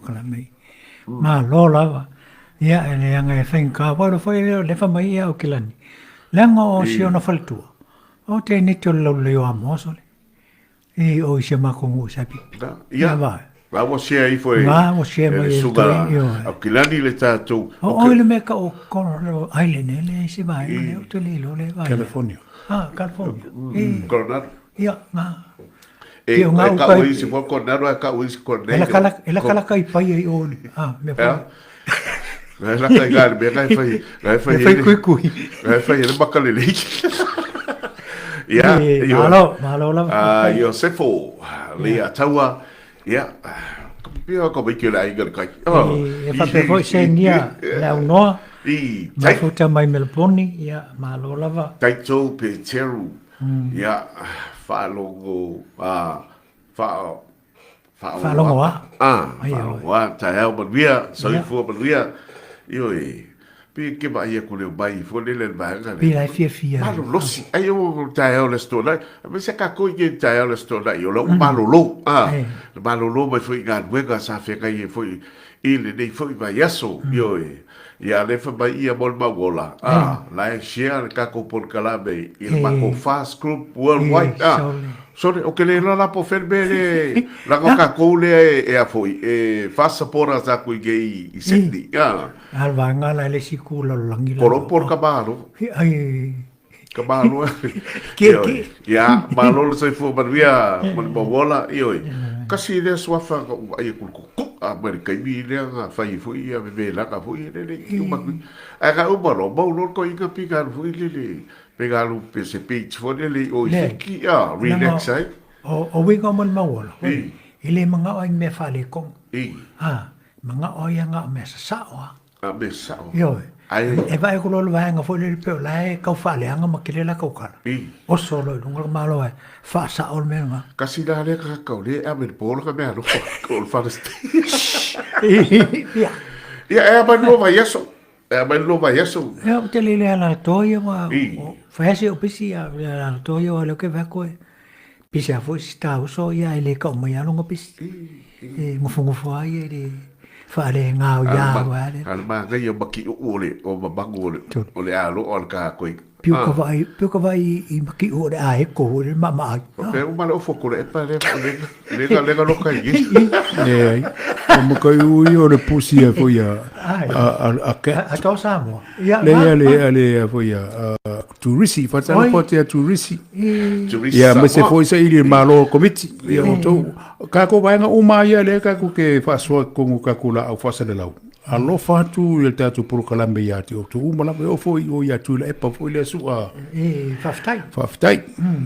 polokalame. Malo lava. Ia, e leaga e faigata foi le foi lea o lefa mai ia Aukilani. Leaga o si ona faletua, o teneti o le laulelei o Amoa sole. I o i si o makou nuu i Saipipi. Ia, la ua share ifo e, La ua share mai e le suga Aukilani le tatou. O oi le mea ka o Colorado Island e le isi vaega lea ou te le iloa le vaega. California. Ah, California. Coronado. Ia, nga. E, e kau isi fo Coronado, e kau isi Coronado. E lakalaka i pai ai o, ah, mea fo. Ngai la kai ngai mea ngai fai ngai fai fai kui kui ngai fai ele maka lele. Ia, malo, malo lava. Ah, Iosefo, le ataua. Ia, pia ka wiki le aiga le kai. E faapea foi seinia le aunoa. I, mafuta mai Melbourne, ia, malo lava. Taito pe teru. Ia, faalogo, a, faa Faalogo a. Ah, faalogo a, taeao manuia, soifua manuia. Ioe, pe ke vaai aku leo mai fo lele le vaega le. Pe lai fiafia. Malolosi, ai o taeao le aso Toonai. Aemaise kākou i ke taeao le aso Toonai, o lau malolo. Ah, le malolo mai foi i galuega sa feagai ai foi i lenei foi vaiaso. Ioe. Ia lea fai mai ia mo le mau ola, a, la e share le tatou polokalame i le matou fast group worldwide, a, sole, o ke le iloa la po o fea le mea lea, leaga o tatou lea e a foi, e fast supporters atu i nei i Sydney, a. A le vaega la e le isi ku lalolagi la. Polopo le kamalo. Ai. Ka malo Ioe. Ia, malo le soifua manuia ma le mau ola, ioe. Kasi lea suafa na ou vaai atu i le kuku'a mai le taimi lea na fai ai foi ia vevelaga foi ia lele i uma atu. Ae na uma loa, mau loa le toeaina pei na alu foi lele, pei na alu pe se beach foi lele i o i Fiti, a, relax ai. O uiga o mo le mau ola, e le manao ai ni mea faaletonu. A, manao ai ia na o mea sasao lava. A me sao. Ioe. Ai. E vaai atu loa le vaega foi lele pei o la e tau faaleaga ma tele latou tala. I. Oso loa i luga le Malo ae faasao le mea lena. Kasi la lea tagata o lea e ave i le po lana mea alofa o le Palestine. Ia. Ia, e a mai le lua vaiaso. E a mai le lua vaiaso. Ia, ou te le le alatoa ia ua fai lava si ou pisi a le alatoa ia o lea ou te vaai atu e pisi lava foi si ta uso ia ae le tau mai lava lona pisi. E nofonofo lava ia i le faalegaoia lava lea. A o le manaia o Makiuu o le o mamagu o le o le aloa o le kahakoi. Piu ka vaai, piu ka vaai i Makiuu o le aeko foi le maamaai. Faapea uma le ofo kore epa le lega lega lega loka i. Leai. O Makiuu ia o le pusi a foi a a a a a to Samoa. Ia, Leai a le a le a foi a Turisi, faatalofa atu ia Turisi. Turisi Ia, ma se foi saili le Malo o le Komiti. Ia, outou, kākou vaega uma ia lea kākou ke faasoa i totonu o kākou laau faasalalau. Alofa atu i le tatou polokalame ia te outou uma lava, e oo foi i o ia Tuilaepa foi lea sua. E, faafetai. Faafetai.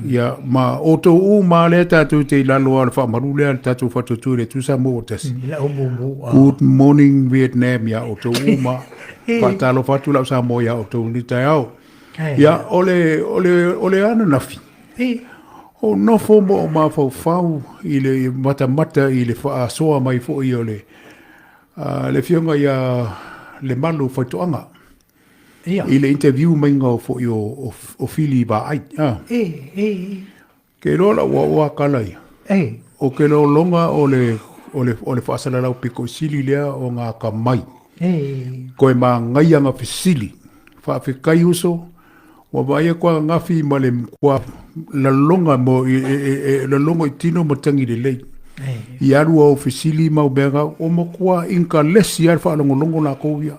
Ia, ma outou uma lea tatou te i lalo lava o le faamalu lea le tatou faatuatua i le Atua Samoa ua tasi. I lau mumu. Good morning Vietnam ia outou uma. Faatalofa atu lau Samoa ia outou i lenei taeao. Ia, o le, o le, o le ananafi, o nofo ma o mafaufau i le matamata i le faasoa mai foi o le, uh, le afioga ia Lemalu Faitoaga. Ia. I le interview maiga o foi o, o, o Fili Vaai. Ah. E, e, e. Ke iloa lau ua ua kala ia. E. O ke lologa o le, o le, o le faasalalau piko sili lea o ngā ka mai. E. Koe māngai anga fesili. Faafetai uso, ua vaai atu ananafi ma le kua laloga mo e, e, e, e laloga i tino ma tangi lelei. I alu au fesili ma au mea nga, o matua inkalesi lava le faalogologo lakou ia.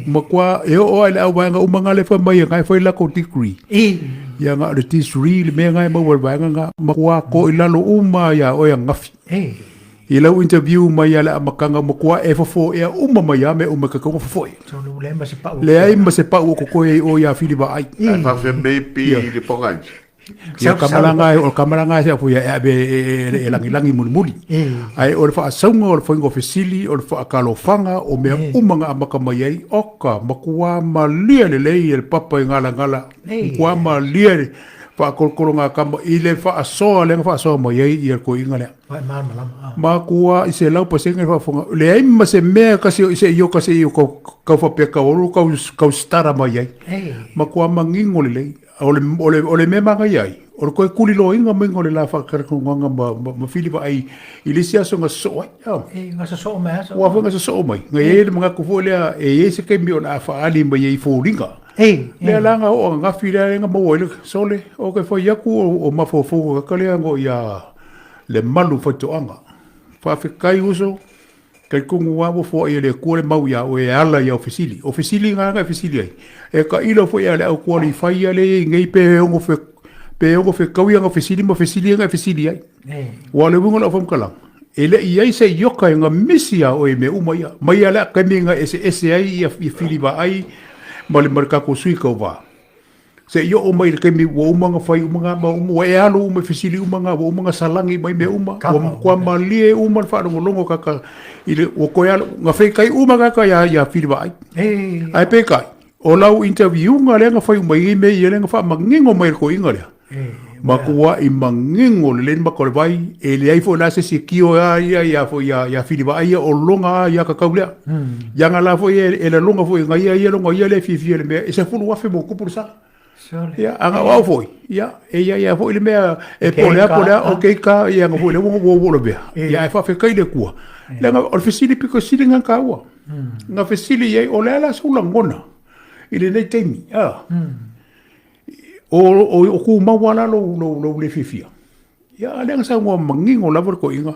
Matua e oo lava i le auvaega uma nga le fai mai nga e fai lakou degree. Ia nga o le degree le mea nga e maua i le vaega nga, matua ko i lalo uma ia oe ananafi. I lau interview mai a le amataga matua e fofo ea uma mai a mea uma e tatau ona fofo ea. Leai ma se pau o totoe ai oe ia Fili Vaai. Ae faafefea mea pi i le pogai. Ia kamalanga e o kamalanga e foi e ave e lagilagi mulimuli. Ae o le faasauga o le faiga o fesili o le faakalofaga o mea uma na amata mai ai oka matua malie lelei e le papa i galagala matua malie le faakolokologa kama i le faasoa lea na faasoa mai ai ia le toeaina lea. Matua i 100% le faafofoga. Leai ma se mea kasi o se i o kasi i o kau faapea kau alu kau kau stara mai ai. Matua manino lelei. O le, o le, o le mea manaia ai, O le toe tuliloaina maiga o le la faatalatalanoaga ma, ma, ma Fili Vaai i le isi aso na sosoo ai. Ah. E, na sosoo mai aso. Ua foi na sosoo mai. Na i ai le manatu foi lea e i ai se taimi o le a faaali mai ai i foliga. E, Lea la na oo ananafi lea na maua ai le sole. O ke fai atu o, o mafaufauga kaka lea no ia Lemalu Faitoaga. Faafetai uso. Talitonu lava ua foai e le Atua le mau iā oe e ala i au fesili. O fesili na na e fesili ai, e tailo foi ia le au qualify ia lea e i ai nei pe ono fe, pe ono fetaui ana fesili ma fesili ia na e fesili ai. Ua o le uiga o lau faamatalaga, e le i ai se ioka e gamisi iā oe i mea uma ia, mai lava le taimi na eseese ai ia fili vaai ma le, ma le tatou sui tauva. Se i oo mai i le taimi ua uma ona fai uma ngā mau uma, ua e alu uma i fesili uma ngā, ua uma ona salagi mai mea uma, ua matua malie uma le faalogologo kaka i le, ua toe alu, na feitai uma kaka iā, iā Fili Vaai. Ae peitai, o lau interview-ga lea na fai uma i mea ia lea na faamanino mai e le toeaina lea, matuai manino lelei le mata o le vai, e leai foi la se isi e tio a ia ia foi ia, ia Fili Vaai ia o lona a ia kakau lea. Ia nga la foi e, e lalona foi nga ia ia longa ia le fiafia le mea, e 10,000 mo kupu le sala. Ia, a nga o au foi, ia, e ia ia foi le mea, e po lea, po lea, o kei ka, ia nga foi le ua ua ua mea. Ia, e faafetai le Atua. Leaga o le fesili pito sili nga taua. Nga fesili i ai, o le a la sou lagona i lenei taimi, a. O, o, o tumau lava la lou, lou, lou le fiafia. Ia, a lea na saunoa manino lava le toeaina,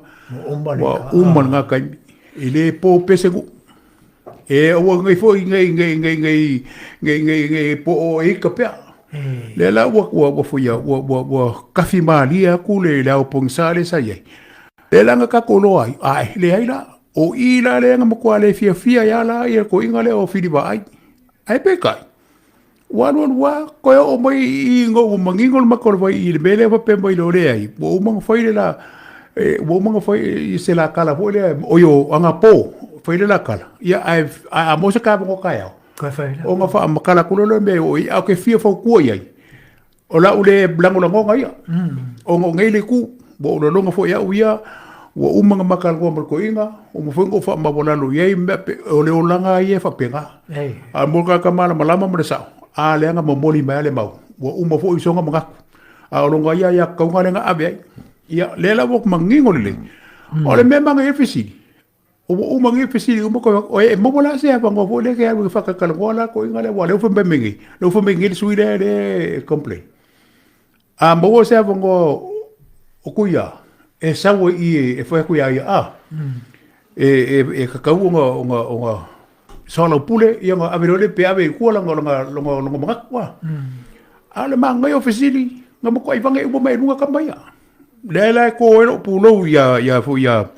ua uma lena taimi. E le po pese nuu. E aua nei foi nei, nei, nei, nei, nei, nei, nei po o e ika pea. Lea la ua, ua, ua foi ua, ua, ua kafi malie atu le, le ao pogisa lea sa i ai. Lea la na tatou iloa ai, ae, leai la, o i la lea na matua le fiafia ai lava la ia le toeaina lea o Fili Vaai. Ae peitai, Ua alualu lava, toe oo mai i i ina ua manino le mata o le vai i le mea lea faapea mai loa, leai, ua uma ona fai le la, ua uma ona fai i se la kala foi lea, oi o anapo, fai le la kala, ia ae a maua se kavanoa taeao, ona faamatala atu loa lea o le mea e oo i ai, ae ou te fia fautua i ai, O lau le lagolagoga ia, ona o nei le itu, ua ou lagona foi e au ia, ua uma ona ma talanoa ma le toeaina, ua uma foi ona ou faamaualalo i ai mea, o le olaga lava ia e faapena. A mo le tagata malamalama ma le sao, a lea na momoli mai lava le mau, ua uma foi sona manatu, a o lona ia aiatatau lena lea na ave ai. Ia, lea la ua manino lelei. O le mea e manaia ai le fesili, Ua uma nei fesili uma koe oe e maua la se avanoa foi lea ke alu e whakatalanoa la koinga lea ua lea fai mai nei lea fai mai nei le sui lea lea e complain. A maua se avanoa o kuia e sau ai i e fai atu ia ia a e e e kakau ona ona ona soalaupule ia ona ave loa lea pe ave i tua lana lana lona lona manatu a. A o le manaia o fesili na matuai vage uma mai luga tama ia. Lea la e kō ai lou pulou ia, ia foi ia,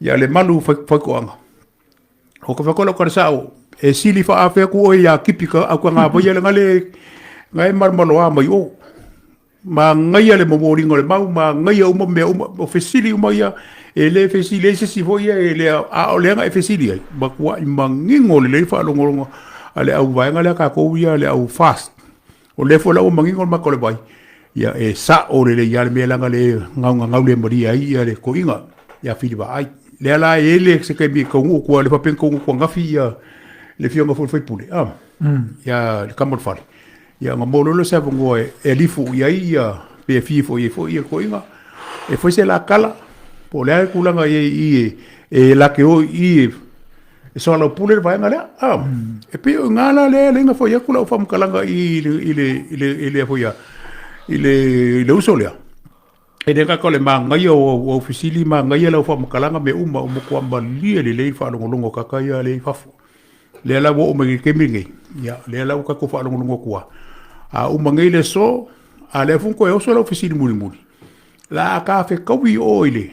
ia Lemalu Faitoaga. O ka whakola o sao, e sili whaafe aku oe ia kipi ka au ka ngā waia le ngale, ngai marmaloa mai o. Ma ngaia le momoringa o le mau, ma ngaia uma mea uma, o fesili uma ia, e le fesili ai se si foi ia, e le, a o leaga e fesili ai, ma kua i mangingo le lei whaalongolonga, a le au vaenga lea kākou ia, le au fast. O lea foi la ua manino le mata o le vai, ia e sa'o lelei lava le mea leaga le gaugagau le malie ai ia le toeaina ia Fili Vaai. Lea la e ele se taimi e taunuu atu ai le faapea na taunuu atu ananafi ia le afioga foi i le sui usufono a, ia le tama o le fale, ia ona maua loa lea o se avanoa e alifu i ai ia pe fia foi i ai foi ia le toeaina e fai se la tala po o le a le tulaga i ai i i e la te o i i e E soalaupule le vaega lea. Ah, e pei o ngā la lea lenga foi atu lau faamatalaga i le i le i le i le foi a i le i le uso lea. E le gata o le māngaia o au fesili, māngaia lau faamatalaga mea uma o matua malie lelei le faalogologo a kaka ia lea i fafo. Lea la ua oo mai i le taimi lenei, ia lea la ua tatou faalogologo atu lava. A uma nei le aso, a lea foi na toe oso lau fesili mulimuli, la a ta fetaui o i le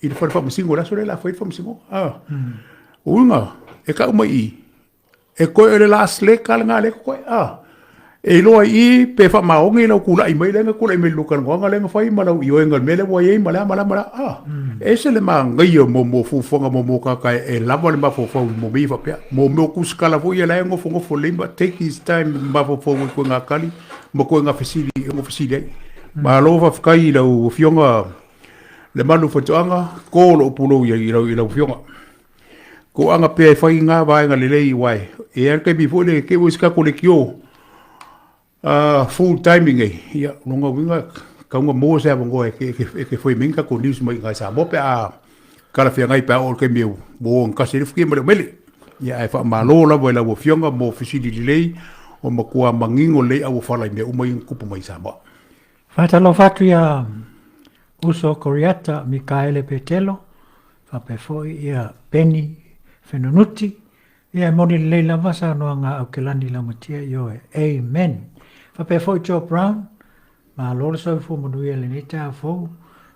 i le fale faamasino i le aso lea o le a fai le faamasinoga. Ah. O uiga, e tau mai i, e toe o le last leg lava lena lea e totoe. Ah. E iloa i i pe faamaoni lau tulai mai lea na tulai mai i le lua talanoaga lea na fai ma lau ioega i le mea lea ua i ai ma le a ma le a ma le a. Ah. E ese le manaia mo mo fuafuaga mo mo tagata e lava le mafaufau mo mea ia faapea. Mo mea o kusikala foi ia la e nofonofo lelei ma take his time mafaufau i koe ngā tali ma koe ngā fesili e ono fesili ai. Malo faafetai i lau Afioga Lemalu Faitoaga, ko lou pulou ia i lau, i lau afioga. Ko anga pea e whai ngā vaenga lelei i wae. E ai le taimi foi le te ua i se tatou lekiō. Full timing nei, ia, lona uiga, tau na maua se avanoa e te, e te fai mai ni tatou news mai i ina i Samoa pe a talafeagai pe a oo i le taimi ua ogatasi ai le futia ma le umele. Ia, ae faamalo lava i lau Afioga mo fesili lelei ua matua manino lelei auofala i mea uma ia na tupu mai i Samoa. Faatalofa atu ia Uso Koriata Mikaele Petelo, faapea foi ia Peni Fenunuti, Ia e moni lelei lava saunoaga a Aukelani Laumatia, ioe. Amen. Faapea foi Joe Brown, malo le soifua manuia i lenei taeao fou.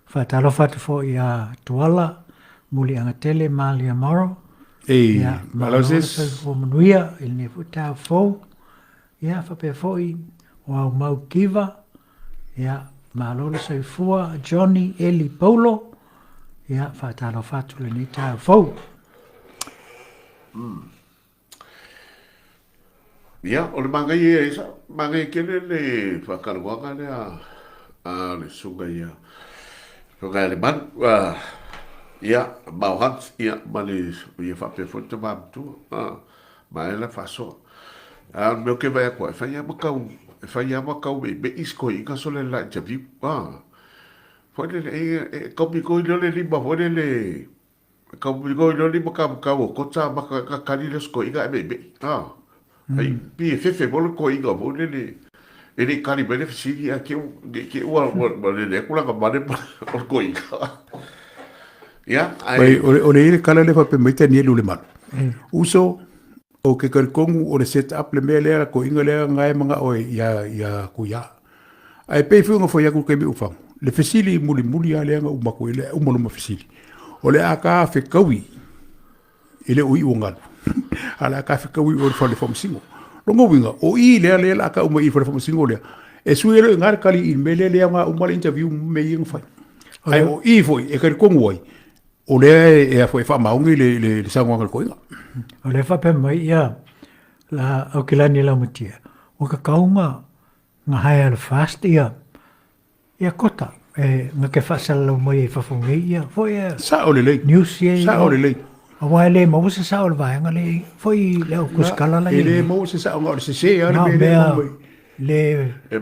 Faatalofa atu foi ia Tuala Muliagatele Malia Morrow. Ei, Ia, malo le soifua manuia i lenei foi taeao fou. Ia, faapea foi o Aumau Kiva, ia, malo le soifua Johnny Eli Paulo. Ia, faatalofa atu i lenei taeao fou. Ia, o le manaia ia, manaia tele le faatalanoaga lea a le susuga ia Fagaelemanu, ia, Mao Hunt, ia, ma le, ia faapea foi le tama matua, maea la faasoa. A o le mea ou te vaai atu ai, e fai lava ma tau, e fai lava ma tau me'ime'i si toeaina sole le la interview, Foi lele, e tau pito i lea o le lima foi lele, Ka mino i loli ma ka ka o kota ma ka ka kali le sko iga me me. Ah. Ai pi e fefe mo le ko iga mo le le. E le kali me le fisili a ke ke ua ua le le kula ka mane o ko iga. Ya, ai. O le o le ile kala le fa pe mai tani le malu. Uso o ke talitonu o le set up le mea lea ko inga lea ngae manga oe ia ia kuia. Ae pei foi ona fai atu le taimi o fagu, le fesili mulimuli lava lea na uma atu ai le uma loma fesili, o le a ka fetaui e le o iu o galu, a o le a ka fetaui o le fale faamasino. Lona uiga, o i lea lea o le a tau mai i le fale faamasino lea, e sui ai loa i ina le tali i le mea lea le aoga uma le interview ma mea ia na fai. Ae o i foi e talitonu ai, o lea e, e, e faamaoni le, le, le saunoaga a le toeaina. O lea faapea mai ia la Aukilani Laumatia, ua kakauga nga hae a le fast ia ia kota e nga ke faasalalau mai ai fafo nei ia foi e Sao lelei. news ia Sao lelei. Aua e le maua se sao o le vaega le foi le au kusikala la E le maua se sao na o le sese lava le mea lea e maua mai. Le E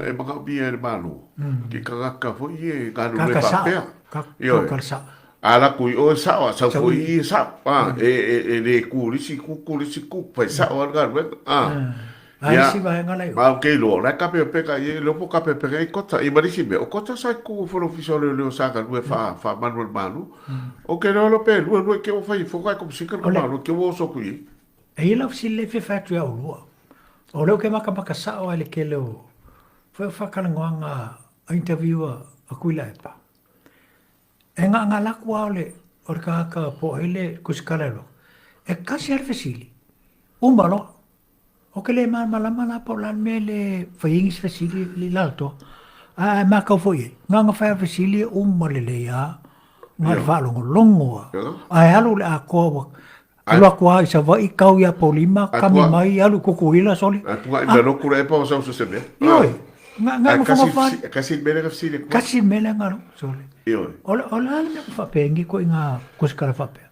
e manaomia e le Malo ke tagata foi e galulue faapea. Ioe. Kaka sao. A alu atu i o e sao, a sau foi i i e sao. A e le ku i le isi ku, ku i le isi ku, fai sao lava le galuega. A. A isi vaega la i o. Ma ou te iloa, o la e tapepega i ai, le iloa po o tapepega i kota. I ma le isi mea, o kota sa i totonu foi o le Ofisa o Leoleo sa galue faamalu e le Malo. Ou te iloa loa pe lua lua i te i ua fai foka e Komesina le Malo, te i ua oso atu i ai. E i ai lau fesili lea e fia fai atu ia oulua. O lea ou te makamaka sao lava i le tele o foi o faatalanoaga a interview a Tuilaepa. E gaagala atu lava o le o le tagata po o ai le kusikala e alu atu, e tasi lava le fesili, uma loa. Ou te le malamalama la po o le a le mea e le fai ai nisi fesili i lalo Ae matau foi i ai, na ona fai lava o fesili e uma lelei lava, na o le faalogologo lava. Ae alu i le atoa ua alu atu lava i Savaii tau ia Apolima, kami mai alu i Tutuila sole. Ae punga i mea loku le epa o sau se mea. Ioe, na na nofonofo lava. Kasi le mea lea na fesili atu. Kasi le mea lea na alu sole. Ioe. O le a le mea ua faapea ai ituaiga kusikala faapea?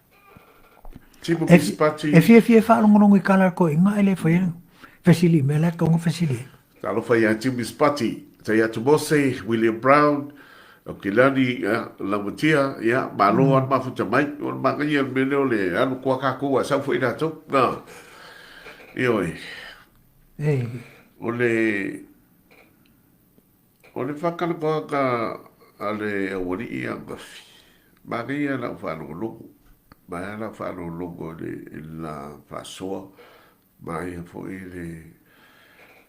E fiafia e faalogologo i tala a le toeaina ae le faia fesili i mea la e tatau ona fesili ai. Talofa ia Jimmy Spati, Taiatu Mose, William Brown, Aukilani, ia, Laumatia, ia, malo lava le mafuta mai. O le manaia le mea lea o le alu koa tatou ae sau foi latou. Na. Ioe. O le O le faatalanoaga a le aualii ia Gafi, manaia lau faalogologo, manaia lau faalogologo i le la faasoa, manaia foi le...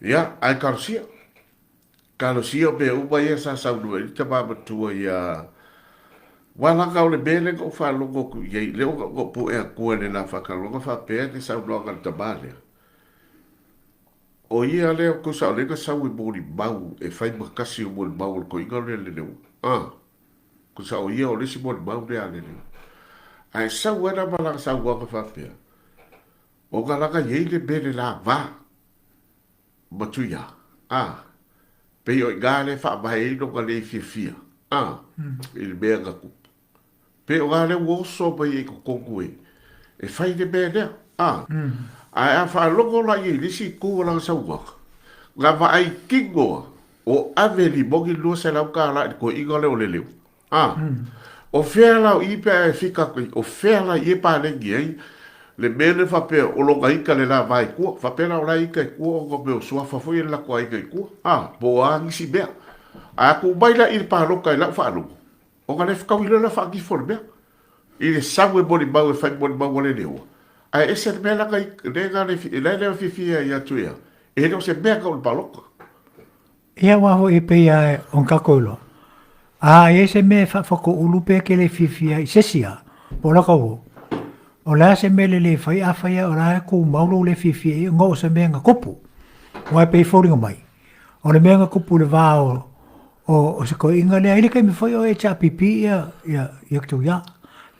Ia, ae talosia, talosia mea uma ia sa saunoa i ai le tama matua ia Aua leaga o le mea lea na ou faalogo atu i ai, lea na ou pue atua i le la faatalanoaga faapea le saunoaga a le tama lea, O ia lea o tusa o lea na sau e molimau e fai ma tasi o molimau o le toeaina lea Leleua. A, tusa o ia o le isi molimau lea a Leleua. Ae sau ai la ma lana saunoaga faapea, ona leaga e i ai le mea le lava ma Tuia, a, pei o i ina lea e faavae ai lona le fiafia, a, i le mea na tupu. Pe o la lea ua oso mai ai i totonu e, e fai le mea lea. A, ae a faalogo la i ai i le isi itu o lana saunoaga, Na vaai tino o ave limogi 200 tala i le toeaina lea o Leleu. A, o fea la o i pe a e fika atu ai, o fea la i e paleni ai le mea lea faapea o lona ita le la va i tua, faapea la o la e ita i tua ona o mea o suafa foi e le latou aiga i tua, a, po o a nisi mea. Ae a tuu mai la i le palota i lau faalogo, ona le fetaui loa lea faanifo le mea i le sau e molimau e fai molimau a le leua, ae ese le mea la na lea na le fiafia ia atu ia, e le o se mea tau le palota. Ia aua foi e pei lava o na tatou iloa, a i ai se mea e faafotuulu pe e te le fiafia ai i se isi lava, po o lata uo, o le a se mea lelei e fai, afai lava o la e tumau lou le fiafia i ai ona o se mea na tupu. Aua e pei e foliga mai, o le mea na tupu i le va o se toeaina lea, e i ai le taimi foi o HRPP ia Tuia,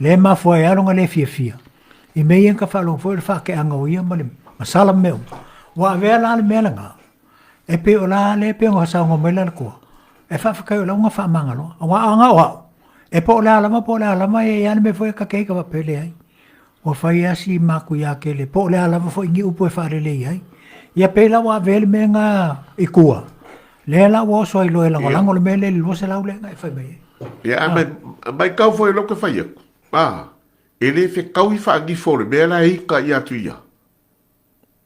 lea e mafua ai lava lona le fiafia i mea ia na ta faalogo foi o le faateaga o ia ma le masala ma mea uma. Ua avea la le mea lena, E pei o la lea e pei ona saunoa mai le Alatua, e faafetai o la ua faamagaloa. Aua a na o au, e po o le a lava po o le a lava, e i ai lava le mea foi e ta te ai ta faapea e leai. Ua fai lava si matuia tele, po o le a lava foi ni upu e faalelei ai. Ia pei la ua avea le mea lena i tua, lea la ua oso ai loa e lagolago le mea lea i le 200 lea na e fai mai ai. Ia, a matau foi o lea ou te fai atu, a, e le fetaui faanifo o le mea la e ita ia atu ia.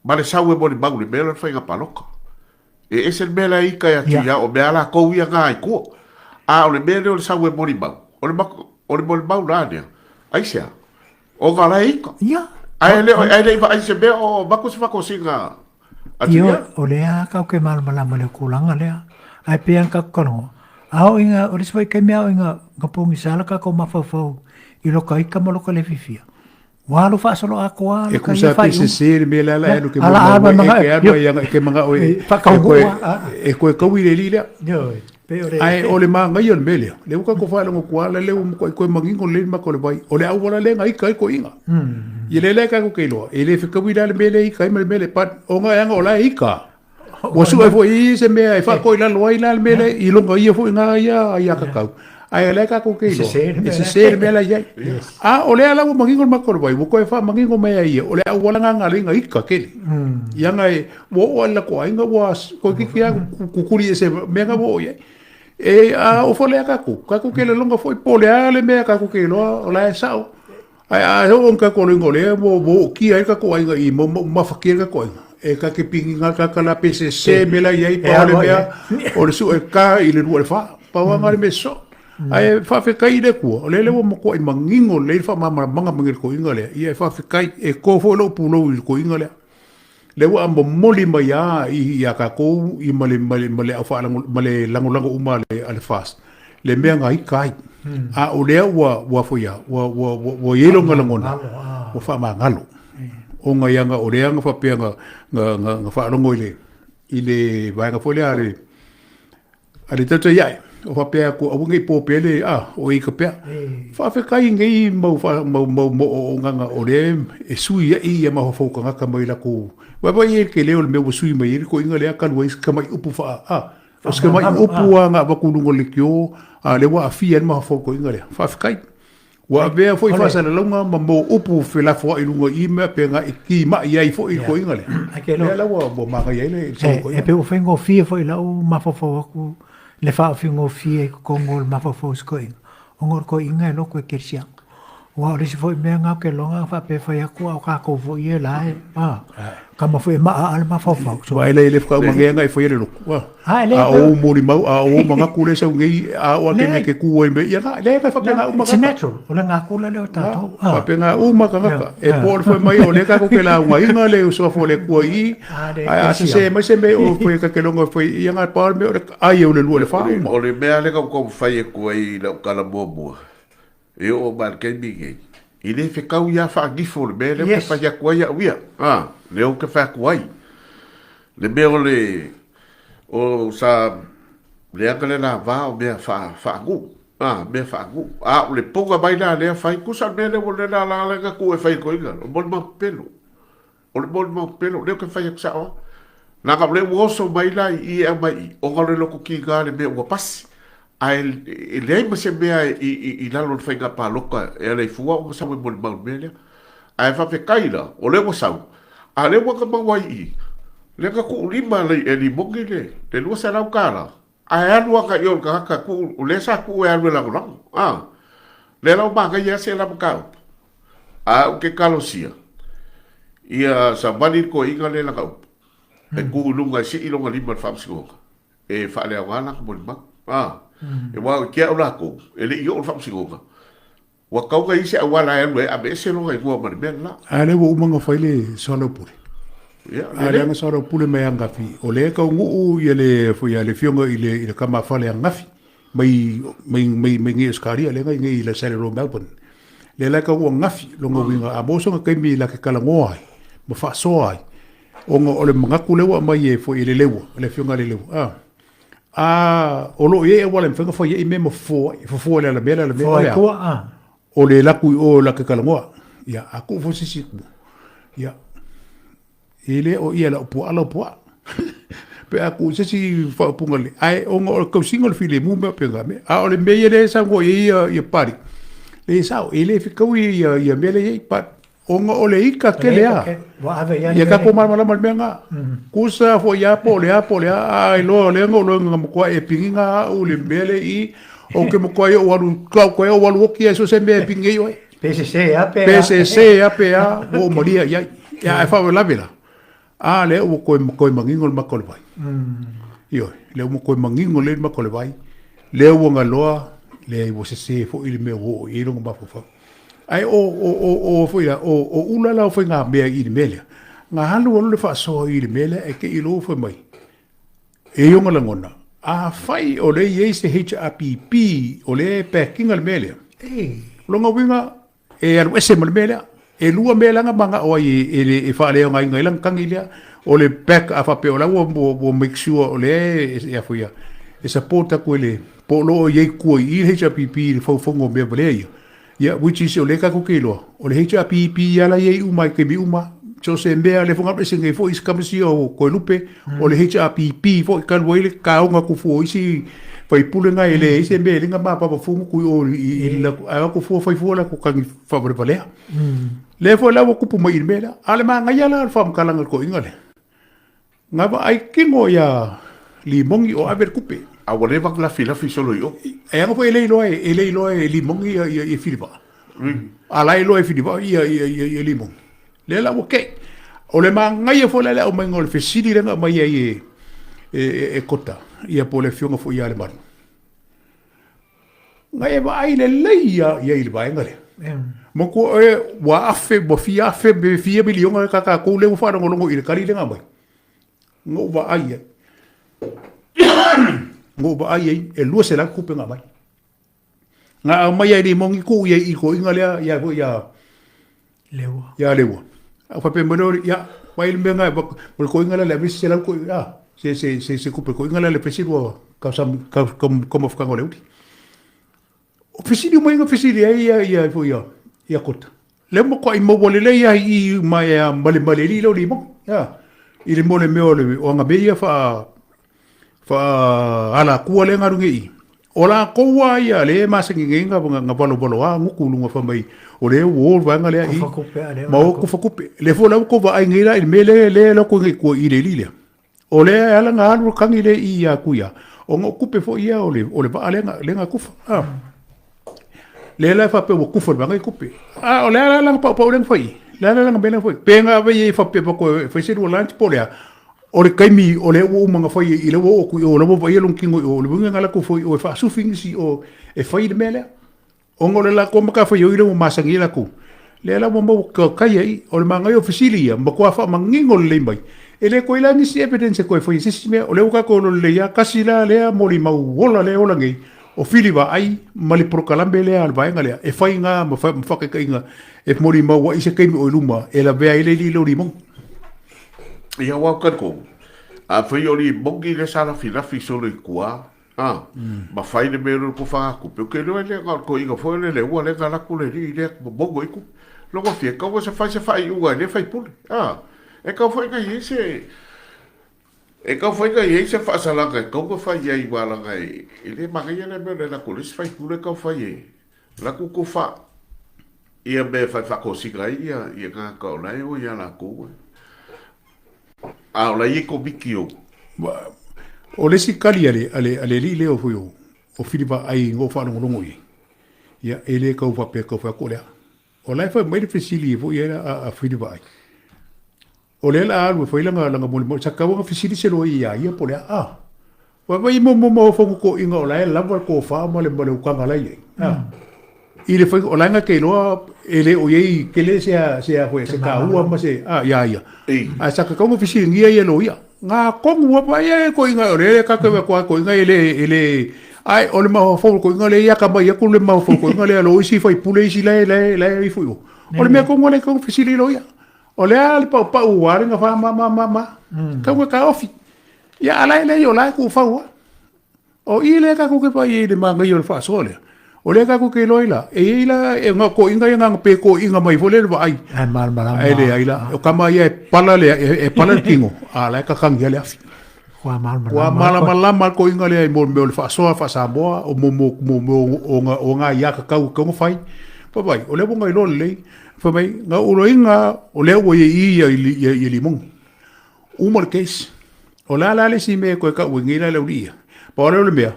Ma le sau e molimau i le mea lea o le faiga palota. E ese le mea la e ita ia Tuia, o mea a latou ia na i tua. A o le mea lea o le sau e molimau, o le, o le molimau la lea, aisea? Ona la e ita. Ia. Ae le, ae le i vaai se mea o avatu se faatosina a Tuia. Ioe, o lea tatou te malamalama i le tulaga lea. Ae pei lava ona tatou talanoa, a oo ina, o le isi foi taimi a oo ina pogisa le tatou mafaufau i lota ita ma lota le fiafia, Ua alu faasoloatoa E kusa pe sese le mea la la alu ke mo ma e ke alu ai anga ke manga o e e koe kaui le li lea. Ai o le manga ia le mea lea. Le uka ko whaelongo kua la le umu ko koe mangingo le ma ko le vai. O le au wala le ngai kai ko inga. Ia le le ka ko ke loa. E le whekaui la le mea le i kai ma le mea le pat o nga anga o la i ka. Ua sue foi i se mea e faakoi lalo ai la le mea lea i luga ia foi ngā ia ia kakau. Ae o lea kākou ke iloa, e sese le mea la i ai. A o lea la ua mangingo le maka o le vai, ua koe faamangingo mai ai ia, o le auala ngā ngā leiga ika kele. Ia nga e, ua oo ai la ko aiga, ua koe kiki a kukuli e se mea nga ua oo i ai. E a o fo lea kākou, kākou ke le longa foi po le a le mea kākou ke iloa, o la e sao. Ae a oo ni kakou loiga o lea ua ua ootia ai le kakou aiga i mau mau mafakia le kakou aiga. E ka ke pingi nga ka kala pe se se me la iai pau le mea o le sue ka i le lua le fa. Pau anga le mea so. Ae faafetai i le Atua, o lea le ua matuai manino lelei le faamalamalamaga mai le toeaina lea. Ia e faafetai, e to foi lou pulou i le toeaina lea. Lea ua momoli mai lava ia tatou i ma le ma le ma le au faalago ma le lagolago uma a le a le FAST le mea na ika ai. A o lea ua ua foi a ua ua ua ua i ai lona lagona ua faamagalo. Ona ia na o lea na faapea na na na faalogo i le i le vaega foi lea a le A le tautai ae, o faapea atu, aua nei po pea le, a, o ika pea. Faafetai nei mau, fa, mau, mau mo'o'ogaga o lea e sui ai ia mafaufau tagata mai lakou. Vaavaai ai le tele o le mea ua sui mai ai le toeaina lea talu ai si tamai upu faa, a, o si tamai upu lava na avatu i luga o le leitio, a lea ua aafia ai le mafaufau o le toeaina lea. Faafetai. Ua avea foi faasalalauga ma mau upu felafoai i luga i mea pe na i timai ai foi le toeaina lea. Lea la ua ua manaia ai le sau toeaina. E pei ua faigofie foi i lau mafaufau atu le faaofigofie i totonu o le mafaufau o si toeaina, ona o le toeaina e loto e kerisiano. Aua o le isi foi mea na ou te iloa na faapea e fai atu a o tatou foi ia la e, a, tama foi e maaa le mafaufau. So, Vaai la i le whakaumanea ngai whai le loku. A, e A o molimau, a o mangaku le sau nei, a o ake nei ke kū ai me, ia na, le kai whapenga uma It's natural, o le ngakula lea o tatou. Whapenga uma kangaka. E po le whai mai o le kako ke la unga inga le usoa fo le kua i, ai a se se mai se me o whai ka ke longa whai, ia ngā pā me o le ai o le lua le wha uma. O le mea le kau kau whai e kua i lau kala mua mua. E oo mai i le taimi lenei, e le fetau ia faanifo le mea lea ou te fai atu ai au ia, a, lea ou te fai atu ai. Le mea o le, o sa leaga le lava o mea faa, faanuu, a, mea faanuu. A o le poga mai la lea fai, tusa le mea lea ua le la la la na tuu e fai koiga, o molimau pepelo. O le molimau pepelo, lea ou te fai atu sao lava. Leaga o lea ua oso mai la i i e aumai i i, ona o le loto tiga le mea ua pasi. Ae e leai ma se mea i lalo o le faiga palota e ala i fua ona sau e molimau i le mea lea. Ae faafetai la, o lea ua sau, a o lea ua na maua ai i i. Lea ka kuu lima le e Limogi le le 200 tala ae alu aga i o le tagata kuu o lea sa kuu e alu e lagolago a lea la ua manaia a se la mataupu a ou te talosia ia savali le toeaina lea lana upu e tu i luga e sii lona lima i le faamasinoga e faaleaoga lana molimau a aua te au latou e le i oo i le faamasinoga. Ua tau na i ai se auala e alu ai e aveese lona igoa ma le mea le la. A lea ua uma ona fai le soalaupule. Ia, A lea na soalaupule mai angafi, o lea e taunuu ia le, foi a le afioga i le, i le tama fale angafi, mai, mai, mai, mai nei Ausetalia, lea na i nei i la Saddle Road, Melbourne. Lea la e taunuu angafi, lona uiga, a maua sona taimi la te talanoa ai, ma faasoa ai, ona o le manatu lea ua aumai e, foi e le Leua, le afioga ia Leleua, a. A o lo o i ai auala e mafai ona fai ai mea ma fofo ai, fofo ai le alamea, le alamea. Fofo ai tua, a. O le laku i o la ke talanoa. Ia, a tuu foi se isi i tua, ia, e le o ia lau puaa lau puaa. Pe a tuu i se isi faaupuga lelei, ae ona o le tausiga o le filemu ma mea faapena, a o le mea ia lea e saunoa i ai ia, ia Pali, e sao, e le fetaui ia, ia mea lea e i ai, but Ona o le ika tele a. Ia tatou malamalama i le mea lena. Kusa foi a po o le a po o le a, a iloa o lea na ou iloa na matua e pigina au i le mea lea i i, ou te matua ou alu, tau koe ou alu oti ai so o se mea e pigi ai oe. Pe sese a pe a. Pe sese a pe a, ua ou malia i ai. Ia ae faalavelave la, a lea ua toe, toe manino le maka o le vai. Ioe, lea ua toe manino lelei le maka o le vai, lea ua galoa, leai ua sese foi le mea ua oo i ai lona mafaufau. Ae o, o, o, o, foi la, o, o ula la o faigamea i le mea lea, na alu alu le faasoa i le mea lea, ae te i loa fai mai, e i ona lagona, afai o lea e i ai se HRPP o lea e back ina le mea lea, o lona uiga, e alu ese ma le mea lea. E lua mea la na manao ai e, e, e faaleaogaina ai lana tagi lea, o le back a faapea o la ua, ua, ua make sure o lea e, e, e, e support atu e le, po o lo o i ai tua i i le HRPP i le faufauga o mea valea ia. Ia, which is o lea tatou te iloa, o le HRPP ia la i ai uma i taimi uma, so se mea le foga ese nei foi isi kamisi o Koelupe, o le HRPP foi talu ai le kaoga kufu o isi faipule na e le isi mea e linga ma papa fungu kui o i i la a ko fua fai fua la ko kangi faavalevalea. Le foi la ua kupu mai i le mea lea. A le magaia la o le faamatalaga i le toeaina lea. Na vaai kino ia Limogi o ave le kupe. A ua leva ona lafilafi solo i o. E ana foi e le iloa e, e le iloa e Limogi ia, ia, ia Filivaa. A la e iloa e Filivaa ia, ia, ia, ia Limogi. Lea la ua kei. O le magaia foi la le aumaiga o le fesili lea na aumai ai e, e, e, e Kota, ia po o le afioga foi ia Lemalu. Na e vaai lelei ia i ai i le vaega lea. Matua oe ua afe, ua fia afe, pe fia miliona ka tatou lea ua faalogologo i le tali lea na aumai. Na ou vaai ai. Na ou vaai ai, e 200 tupe na aumai. Na aumai ai Limogi tuu i ai i toeaina lea ia foi ia Leua. Ia Leua. A faapea mai lea, ia, vaai le mea na, o le toeaina lea le ave se 100 koe, a, se, se, se, se kupe toeaina lea le pesi lua kaumafutaga o le uli. O fesili uma ia na fesili ai ia, ia, foi ia, ia Kota. Lea matuai maua lelei lava i i ma e malemale alii lea o Limogi. Ia, i le mo le mea o le, o aga mea ia faa, faa-alaatua lea e galu nei i i. O latou lava ia lea e masani nei na, na valovaloa gutu i luga fai mai o lea ua o le vaega lea i ma o kufa kupe. Lea foi la ua tou vaai nei la i le mea lea lea e alu atu ai nei i tua i le alii lea. O lea e ala ona alu le tagi lea i i atu ia, ona o kupe foi ia o le, o le vaa lea na, lea na kufa. Ah. Lea la e faapea ua kufa le vaega i kupe. A o le a la lana paupau lea na fai i? Le a la lana mea lea na fai i? Pe na ave ia i faapea pa koe fai se lua lunch po o le a? O le taimi o lea ua uma ona fai i lea ua oo atu i o, la ua vaaia lona kino i o, o le uiga na alu atu foi i o e faasufi nisi o e fai le mea lea. Ona o le latou matafaioi lea ua masani ai latou, lea la ua maua kai ai. O le manaia o fesili ia, matua faamanino lelei mai. E le toe i la nisi evidence e toe fai e se isi mea. O lea ua tatou iloa lelei lava, tasi la lea molimau ola lea e ola nei, o Fili Vaai ma le polokalame lea a le vaega lea, e fai na ma faataitaiga e molimau ai se taimi o i luma e lavea ai le alii lea o Limogi. Ia aua ou talitonu, afai o Limogi lea sa lafilafi solo i tua, a, ma fai le mea lea o le tofagatupe, ou te iloa e le na o le toeaina foi lea le ua lea na alu atu le alii lea momono ai tupe. Lona fia, e tatau ona fai se faaiuga e lea faipule, a, e tatau foi ona i ai se, e tatau foi ona i ai se faasalaga e tatau ona fai ai aua leaga e le manaia lea mea o le alu atu o le isi faipule tau fai e alu atu tofa ia mea e fai faatosina ai ia tagata o la e o ia latou. A o la i ai komiti o. O le isi kali a le, a le, a le alii lea o foi o, o Filipa Vaai na ou faalogologo i ai, ia, e le tau faapea tau fai atu o le a. O la e fai mai le fesili foi ia a, a Filipa Vaai. O lea la alu e fai lana, lana molimau, sa tatau ona fesili se loia ia ia po o le a. Ah. Vaai mo mo mo fongo ko inga o la e lava le tofa ma le ma le utaga la i ai. Ah. I le fai o la e ke iloa e le o iai tele se a se a foi se taua ma se a ia ia. Ae sa tatau ona fesiligia ia loia. Nga tonu lava ia e ko inga o le ka ke ko ko inga e le e le ai o le mafaufau ko inga le ia ka mai aku le mafaufau ko inga le lo isi fai pule isi la la la i fui. O le mea kongo le ko fesili loia. O le a le paupau ua le nga ma ma ma ma. Kau ka ofi. Ia ala e lei o la e kuufau a. O i lea tatou te vaai ai i le manaia o le faasoa lea, o lea tatou te iloa ai la, e i ai la e nga toeaiina ia na pe toeaiina mai foi lea le vaai. Ae malamalama. Ae leai la, o tama ia e pala le, e pala le tino, a la e kakagia le afi. Kua malamalama. Kua malamalama le toeaiina lea i mo le mea o le faasoa faa-Samoa, o mo, mo, mo, mo o nga, o nga ia kakau e tau fai. Vaai, o lea ua na iloa lelei, fai mai, na uloiga o lea ua i i ia i Limogi. Uma le case. O le a la le isi mea e toe tau ai nei la le aualii ia? Pau lea o le mea,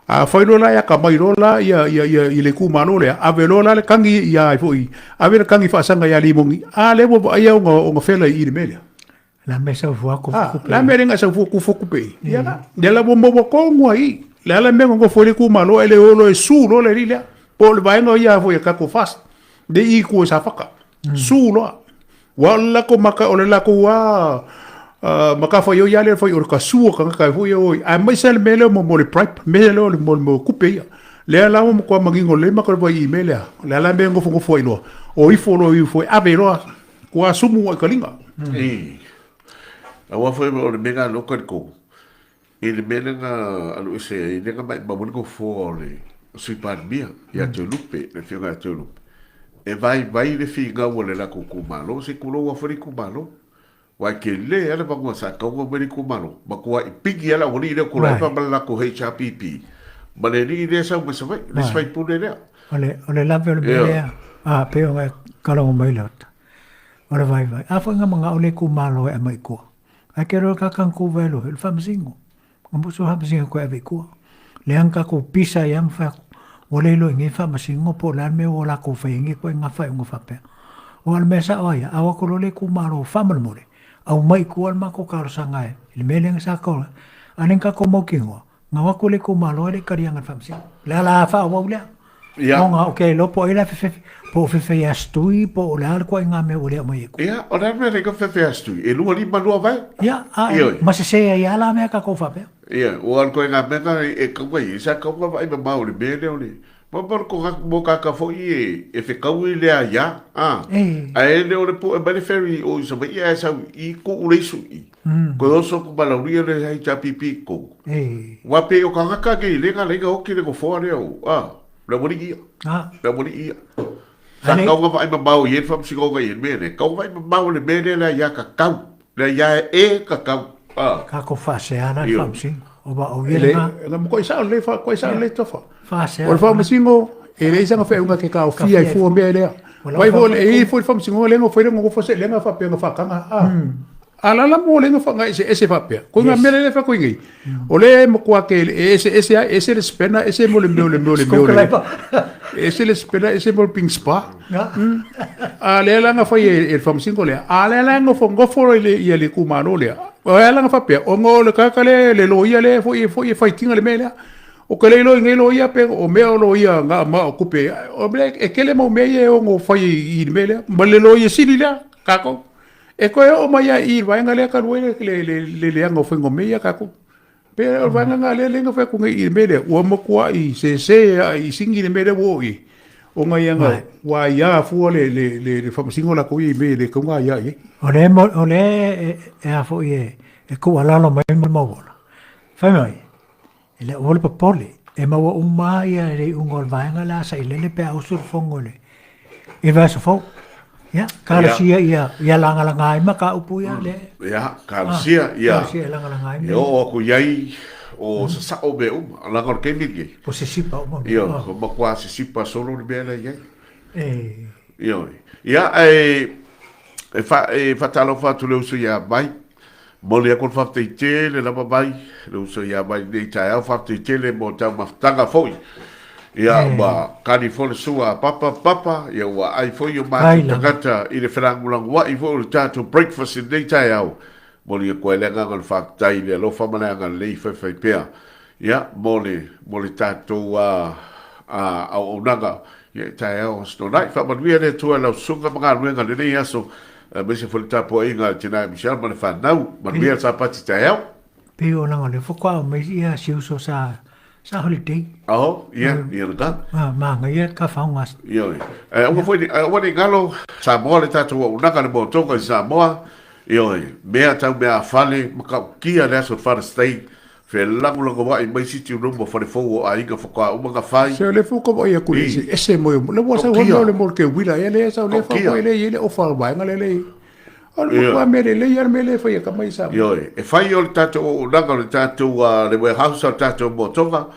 afai loa la e atamai loa la ia, ia, ia, i le itumalo lea, ave loa la le tagi ia ai foi, ave le tagi faasaga ia Limogi, a lea ua vaaia ona, ona fela i i le mea lea. La mea sau fua kufu Ah, kupe. la mea lea na sau fua kufu kupe i. Ia la, lea la ua maua tonu ai i. Le a la mea na nofo ai le itumalo, e le o loa e su loa le alii lea. Po o le vaega ia foi a tatou FAST, le i i tua i Safata. Su loa. Ua o le latou maka, o le latou lava matafaioi lava lea e fai o le tasua o tagata foi ia o aemaise lava le mea lea mo le bribe, mea lea o le mo le mea o tupe ia. Lea la ua matua manino lelei matou vaai i mea lea. O le a la mea e nofonofo ai loa, o ifo loa ifo e ave loa, tua sumu ai kaliga. Ii. Aua foi o le mea lena o lea ou I le mea lea na alu ese ai, lea na maimau ai le nofoa o le Sui Palemia ia Toelupe, le Afioga ia Toelupe, e vaivai le finau a le latou itumalo, se i tulou lava foi le itumalo. Aua e tele lava le vanua sa tatau ona aumai le itumalo, matuai pigi lava le aualii lea o Tuilaepa ma le latou HRPP ma le alii lea e sau mai Savaii, le isi faipule lea. O le, o le lave o le mea lea, a, pei ona e kalogo mai Leota, o le vaivai. A foi na manao le itumalo e aumai i tua. Ae ke roa ka kang ku velo he faamasino. Nga mo so faamasino koe ave i tua. Leaga tatou pisa ia ma fai atu, ua le iloa i nei faamasino po o le a le mea ua latou faia i nei ituaiga faaiuga faapea. Aua o le mea sao lava ia, a o atu loa le itumalo faamolemole, aumai i tua le matou talosaga i le mea lea na sa tatou, a o lea na tatou mautinoa, Na o atu le itumalo e le i taliaga i le faamasino. O le ala faaauau lea. Ia. Ona ou te iloa po o ai la e fefefe, po o fefe ia Stui, po o le a le ituaiga mea ua le aumai ai tua. Ia, o le a le mea lea ka fefe ia Stui? E lua lima lua vae? Ia, a, Ioe. ma sese ai lava la mea tatou faapea. Ia, ua alu koe ngā mea ngā e kaunga i, sa kaunga vaai mamao i le mea lea o le, ma ma le kona mōkākā foi e, e whekau i le aia, a, E. ae le o le poe mai le ferry o i Savaii ae sau i kuʻu le isu i. Koe oso ku malauria le hei tā pipi i kou. E. Wa pe o kangaka ke i lenga lenga oki le gofoa lea o, a, le wali ia. A. Le wali ia. Sa kaunga vaai mamao i e whamsingonga i e mea ne. Kaunga vaai mamao le mea lea lea ia ka kau. Lea ia e ka kau. A. Ka ko whaasea la Io. whamsingo. O wa o ia Le, nga na mo koi sao le fa koi sao le tofa. whaasea. O le faamasino, e leai sana feauga ke taofia i fua mea lea. Vai foi e i foi le faamasinoga lea na fai le nofo se lenga faapea na faataga a. A la la mo lenga faga ese ese faapea. Ko ngā mea lea fa koi nei. O le matua ke e ese ese ai ese le spena ese mo le mea le mea le mea. Ese le spena ese mo le ping spa. A lea la na fai e le faamasinoga lea. A lea la nofo nofo le ia le itumalo lea. O lea la na faapea ona o le tagata lea le loia lea foi foi e faitinga le mea lea. O ke le iloa i nei loia pe o mea o loia nga ma o kupe o mea e kele mau mea ia e ono fai i le mea lea ma le loia sili lea kākou. E toe oo mai lava i le vaega lea talu ai le, le, le, le leaga o faiga o mea ia kākou. Pe o le vaega lena lea lea na fai atu nei i le mea lea, ua matuai sese a i sigi le mea lea ua oo i ai. Ona ia na, ua aia fua le, le, le, le faamasino latou ia i mea e le tatau ona aia i ai. O le, o le e, e a foi e, e tuualalo mai ma mauola. Fai mai, E le aua le popole, e maua uma lava ia le iuga o le vaega lea a Sailele pe a usu le fono i le i le vaiaso fou. Ia, talosia ia ia lagalaga ai mataupu ia le. Ia, talosia ia. Talosia e lagalaga ai. E oo atu i ai o sasao mea uma, leaga o le taimi lenei. Po sisipa uma mea. Ia, ua matua sisipa solo le mea la e i ai. E. Ioe. Ia, ae e faatalofa atu i le uso ia Vai. Momoli aku le faafetai tele lava mai le uso ia mai lenei taeao, faafetai tele mo taumafataga foi. Ia ua kali foi le sua a Papa, Papa, ia ua ai foi o matou tagata i le felagolagoai foi o le tatou breakfast i lenei taeao. Momoli atu ai le agaga o le faafetai i le alofa ma le agalelei faifai pea ia mo le mo le tatou auaunaga ia i taeao Aso Toonai. Faamanuia le Atua i lau susuga ma galuega i lenei aso aemaise foi le tapuaiga a le tina Michelle ma le fanau. Manuia le Sapati taeao. Pei o langa lea faatoa aumai ia si uso sa sa holiday. Oh, ia, ia lena. Ah, manaia ka faoga. Ioe. Aua foi aua ne i galo Samoa le tatou auaunaga le motoga i Samoa. Ioe, mea tau meafale, matautia le aso Father's Day, felagolagoai mai siti luma o fale fou o aiga faatoa uma na fai. Se o le fu ka vai aku le ese ese mo le wa sa wa le mo ke wila e le sa le fa ko le le o fa wa nga le le o le mo me le le ya me le fa ya ka mai sa. Ioe, e fai o le tatou auaunaga o le tatou le warehouse o le tatou motoga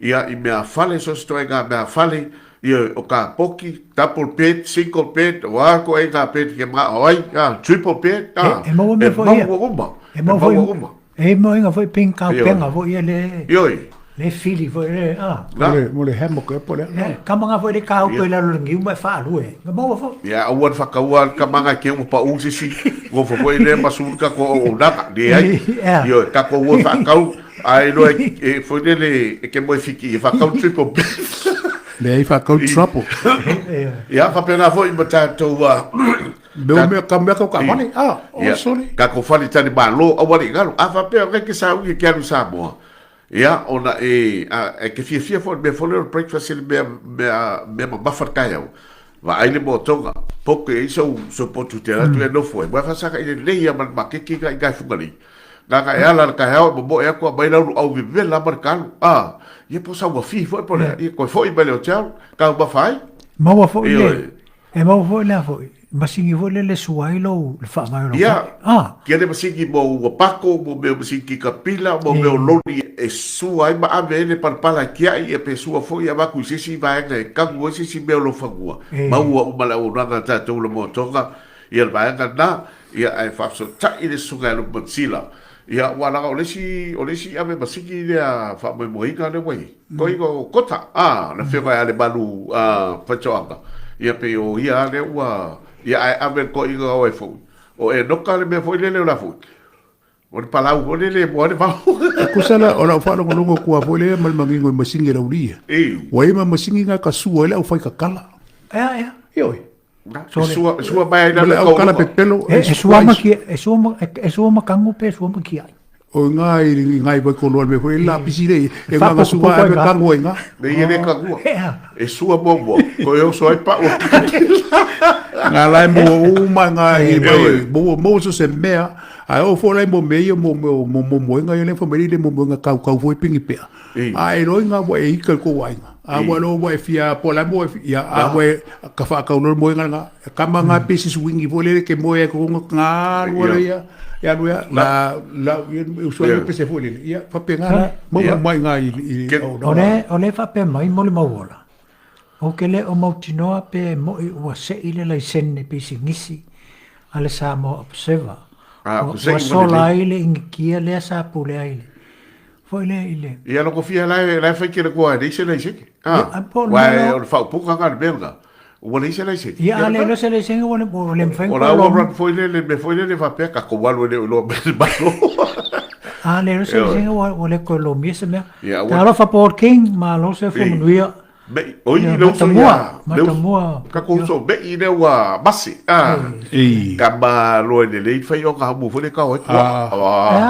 ia i meafale so se toaiga meafale ia o ka poki double bed single bed o a koe ngā bed ke mana'o ai triple bed E maua mea foi ia. E maua uma E maua uma. E maua foi ping ka penga foi ia le Ioe. Le fili foi le a. Mo le hammock e po le. Kama nga foi le ka upe la lo ngiu ma fa lue. Nga maua foi. Ia aua le whakaua le kamanga ke ua pau sisi gofo foi le masulu ka ko o naka le ai. Ioe ka ko ua whakau ai loa e foi le e ke moe fiki e whakau triple bed. Le ai whakau trouble. Ia whapena foi ma tātou Mea mea ka mea ka ka wale. Ah, oh sorry. Ka ko whare tane malo aua le ngalo. A whapea ngai ke sa ungi ke alu Samoa. Ia, ona e, a, e ke fiafia foi mea foi lea o le breakfast i le mea, mea, mea mamafa le taeao. Vaai le motoga, poke ai sou, sou potu te ratu e nofo ai. Moe whasaka i le lei a ma le makeke nga i ngai Fugalei. Nga nga e ala le taeao e momoe aku a mai lau luau vevela ma le kalu. A, ia po sa ua fi foi po lea. Ia koe foi mai le hotel, kau mafa ai. Maua foi le, E maua foi lea foi, masini foi lele sua ai lou, le faavae o lou Ia, ah. Kia le masini mo ua pako, mo mea masini kikapila, mo mea o loli e sua ai ma ave ai le palapala e tiai, ia pe sua foi avatu i se isi vaega e kanu ai se isi mea o lou fanua. Maua uma le auaunaga a tatou le motoga, ia le vaega lena, ia ae faafesootai le susuga ia Lupe-Mansila. Ia, aua leaga o le isi, o le isi ave masini lea faamoemoeina lea ua i ai. Ko ina o Kota, a, le afioga ia Lemalu a, Faitoaga, ia pei o ia lava lea ua, ia ae ave le toeaina oe foi. O Enoka le mea foi lele o le a foi? O le palau foi lele e moa ai le vao. E tusa la, o lau faalogologo atu lava foi lea ma le manino i masini e laulia. Ua i ai ma masini na e tasua ai le aufai tatala. Ea, ea. Ioe. E sua, e sua mai ai la le au kala pepelo. E, e sua ma ki, e sua ma, e sua ma kango pe sua ma ki ai. O ngā i ngā i waikoloa me koe la pisi le e ngā ngā sua e kango e ngā. Me i le kangua. E sua mua mua. Ko e oso ai pa o. Ngā lai mo uma ngā i mai mo mo so se mea. Ai o fo lai mo me ia mo mo mo mo mo ngā le fo me le mo mo ngā kau kau foi pingi pea. A e roi ngā wa e ika ko wainga. A ua lo ua e fia po la mo e ia a ua e ka whakau no moe ngā ka ma ngā pesi swingi fo lele ke moe ko ngā lua le ia ia lua la la usu ai pese fo lele ia whape ngā la mo mai ngā i i o le o le whape mai mo le mauola o ke le o mautinoa pe moi ua se'i le laisene pisinisi a le Samoa Observer ua sola ai le inikia lea sa pule ai le Foi lea i le. Ia loko fia la e la e fai kele koa e leai se laisene. Ah. Wa e o le faaupuga nga le mea lena. Ua leai se laisene. Ia a le se laisene ua le ua le mafai O la ua run foi le le mea foi lele faapea tatou alu e le o iloa mai le Malo. A le se laisene ua ua le toe lomia se mea. Talofa Paul King, malo se fua manuia. Me'i, o i le uso ia, le kako uso me'i lea ua mase, a, ka ma loa i le lei whai o ngā hamu foi le kao e tua.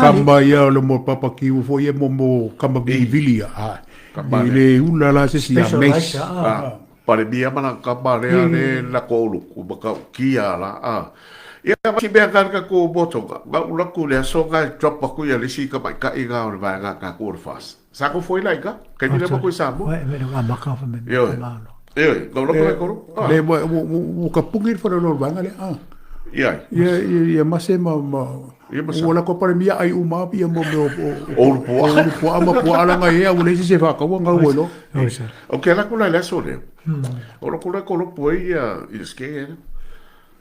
Kama ia o le mo papa ki u foi e mo mo kama vilivili ia, a, i le ula la se si a meis. Pare mia mana kama lea le la ko ulu, ku maka ukia la, a. Ia ma si mea kāre ka ko motonga, ngā ulaku le aso ngā drop aku ia le si ka mai kai ngā o le vae ngā kā ko o le fast. Sa ko foi lai ka, kei mile mo koe Samoa. Oi, me nga maka fa me me malo. Ioe, ngau lako lai koro. Le mo mo ka pungi fa lo vanga le a. Ia. Ia ia mase ma ma Ua la ko pare mia ai uma ia mo me o o pua. O pua ma pua ala ngai ia ule se fa ka wa ngau lo. O ke la kula le aso le. O lo kula ko lo pua ia i ske.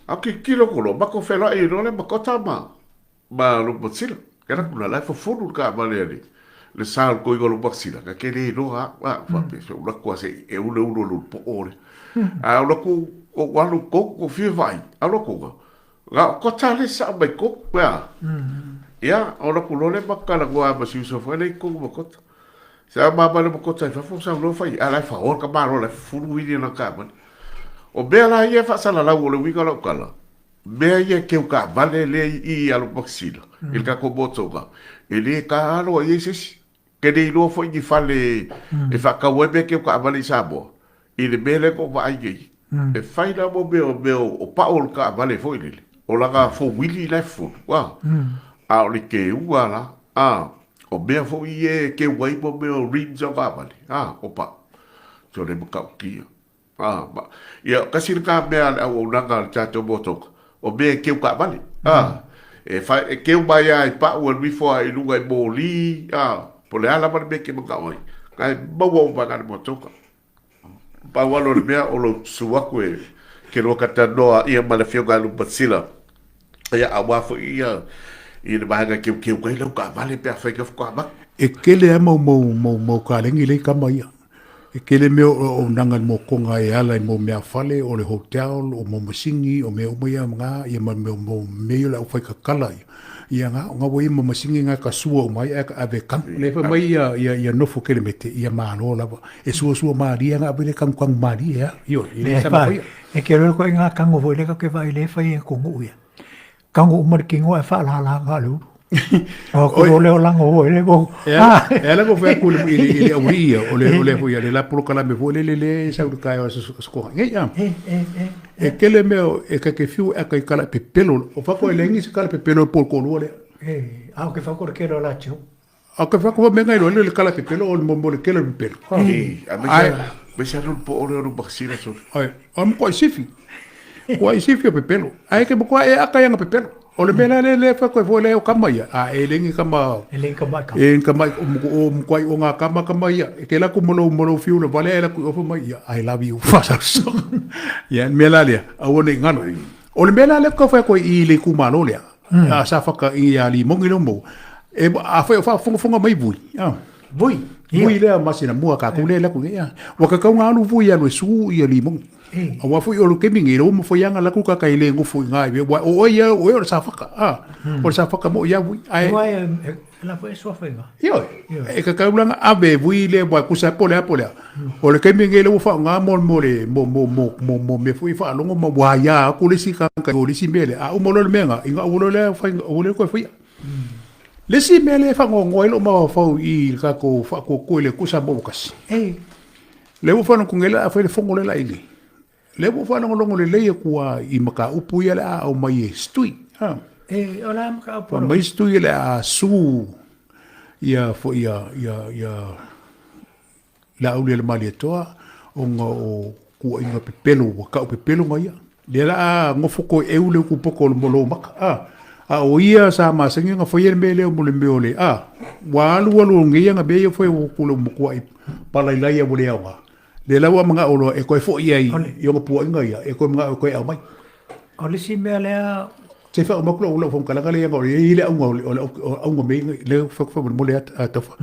A ki kilo ko lo ma ko fela i lo le ma ko tama. ma lou makasina. Ke laku la, la e fofonu le taavale a le, le sa o le toeaina o lou makasina, ka ke le iloa au, a, faapea, se ou laku lava se i e ulu le ulu o lou poo lea. Ae ou laku, ou alu i totonu, ou fia vaai, alu atu na, na o kota le saa mai totonu, pe a? Ia, ou laku loa lea ma talanoa lava ma si uso foi lea i totonu ma kota. Se a mama le ma kota i fafo, sau loa fai, a la e faoa le tamaloa, la e fufulu uili lana taavale. O mea la ia e faasalalau o le uiga o lau tala, mea ia e keu taavale lea i i i Alomakasina, i le tatou motoga, e le ta alo i ai se isi. Ke le iloa foi ni fale e faatau ai mea keu taavale i Samoa, i le mea lea na ou vaai nei. E fai la mo mea o mea o pao o le taavale foi lele, o lana fouili la e fufulu, a, a o le keuga la, a, o mea foi ia e keu ai mo mea o rims o taavale, a, o pao. So le matautia. A, ma, ia, kasi lena mea a le auaunaga a le tatou motoka, o mea e keu taavale, a, e fai, e keu mai lava i pau alu ifo lava i luga i moli, a, po o le a lava le mea e te manao ai, na e maua uma lava i le motoka. Pau lava o le mea o lou susu atu e ke lua ka talanoa ia ma le Afioga ia Lumasila, ia aua foi ia i le vaega e keukeu ai lau taavale pe afai ka faatoa avatu. E kele lava mau mau mau mau kalegi lea i kama ia. E kele mea o auaunaga i le mokoga e ala i mau mea fale, o le hotel, o mau masini, o mea uma ia nga, ia ma mea mau mea ia o le aufaikakala ia. Ia nga, o nga ua ia ma masini nga e ka sua uma ai ae ka ave e kanu. Lea fai mai ia, ia, ia nofo kelemete, ia malo lava. E suasua malie nga ave le kanukanu malie a. Ioe, e le sama faia. E ke loe koe nga kango foi le ka ke vai le fai e kongu ia. Kango uma le kingo e whaalala nga le uru. O ko ro leo lango ho le bo. E ala ko fai ku le i le auri ia o le o le foi le la polo kala me foi le le le sa u kai o so ko ngai a. E e e. E kele me e ka ke fiu e kai kala pepelo o fa ko le ngi se kala pepelo po ko lo le. E a o ke fa ko le kelo la chu. A ka fa ko me ngai lo le kala pepelo o mo mo le kelo pepelo. E a me sa me sa lu po o le ru bakasira so. Ai, o mo ko sifi. Ko ai sifi o pepelo. Ai ke mo ko e aka yanga pepelo. O le mea le le fa ko fo le o kama ia. A e lengi kama. E lengi kama ka. E kama o mo o mo ko ai o ngā kama kama ia. E ke la ku mo lo mo lo fiu le vale e la ku o mai ia. I love you. Fa sa so. Ia me la lea. A o nei ngano. O le mea la le ko fa ko i le ku malo lea. A sa whaka i a li mongi lo mo. E a whai o whaafongafonga mai vui. Ah. Vui. Vui lea masina mua ka kule la ku ia. Wa ka kau ngalu vui alu e su i a li mongi. A wa fui o lo kemi ngi lo mo foi anga la ku ka kai le ngofo i ngai. Wa o o ia o o sa whaka. Ah. O sa whaka mo ia vui. Ai. Wa e la foi sua whainga. Io. E ka kau langa ave vui le wa ku sa pole a pole. O le kemi ngi lo fa nga mo mo le mo mo mo mo mo me fui fa longo mo wa ya ku le si ka ka o le si mele. A u mo lo le menga inga o lo le fa o le ko foi. Le isi mea lea e fagoagoa ai lou mafaufau i le tatou faakuakua i le Atua Samoa ua tasi. Lea ua faalogologo le a fai le fono lea la i nei. Lea ua faalogologo lelei atu lava i mataupu ia o le a aumai e Stui. Ha. E, o le a mataupu? Fai mai Stui o le a sue ia foi ia ia ia Laaulialemalietoa ona o kuaiga pepelo ua kau pepelo ma ia. Lea la a nofo koe eu le uku poko o le molo maka. A, a o ia sa masani ona faia le mea lea mo le mea o le, a, ua alu alu o ngeia na mea ia foi o kule makuaʻi palailai ia ua le aoga. Lea la ua manao loa e toe foi ai i ona puaiga ia, e toe manao e toe aumai. O le isi mea lea Se wha umaku lau lau whankalanga le ianga o le i le aunga o le o le aunga me inga le wha wha mo le a taufa.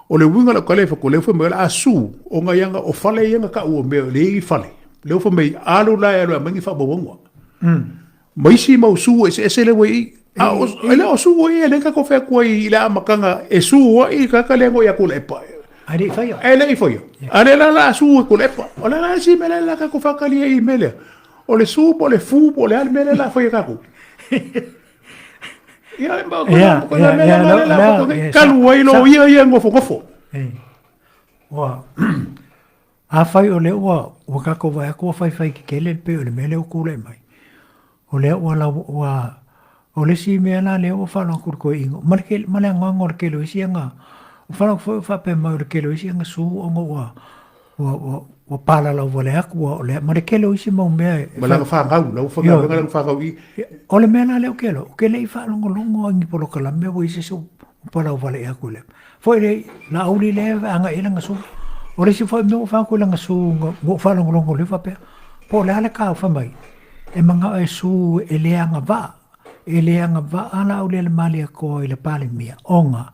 O le uinga lau kale wha ko le wha me a su o nga ianga o fale ianga ka ua me le i fale. Le wha me alu la e alu a mangi wha mawangua. Ma isi mau su e se ese le wei i. A o le o su o i e le ka ko wha kua i le amakanga e su o i ka ka le ngo ia kula e pa. A le i whaia. E le i whaia. A le la la su e kula e pa. O la la si me le la ka ko whakalia i me lea. O le su po o le fu po o le a le mea lea la fai e kākou. Ia, ma ko Ia, ko la ia, mea ia, lea la la, ko ia, kalu ai lo sa- ia ia ngofongofo. E. Ua, afai o lea ua, ua kākou vaai atu ua faifai kekele le pei o le mea lea ua tulai mai. O lea ua lau, ua, o le isi mea la lea ua faalogo atu i le toeaina, ma le kele, ma le anoano o le kele o isi aga, ua faalogo atu foi ua faapea mai o le kele o isi aga su ona ua, ua, ua, ua palalau wale atu, ua o lea, ma le kele o isi mau mea e, Ma lana fanau, lau fanau, lana fanau i. O le mea la lea o ke aloha, ou te le i faalogologo i ni polokalame ua i ai se isi ua palau wale atu i lea. Foi le Laauli lea e agai i ai lana su. O le isi foi mea ua fai atu i lana su ua ou faalogologo lea faapea, po o le a le kau fai mai, e manao e su e le agavaa. E le agavaa la Aulialemalietoa i le Palemia, ona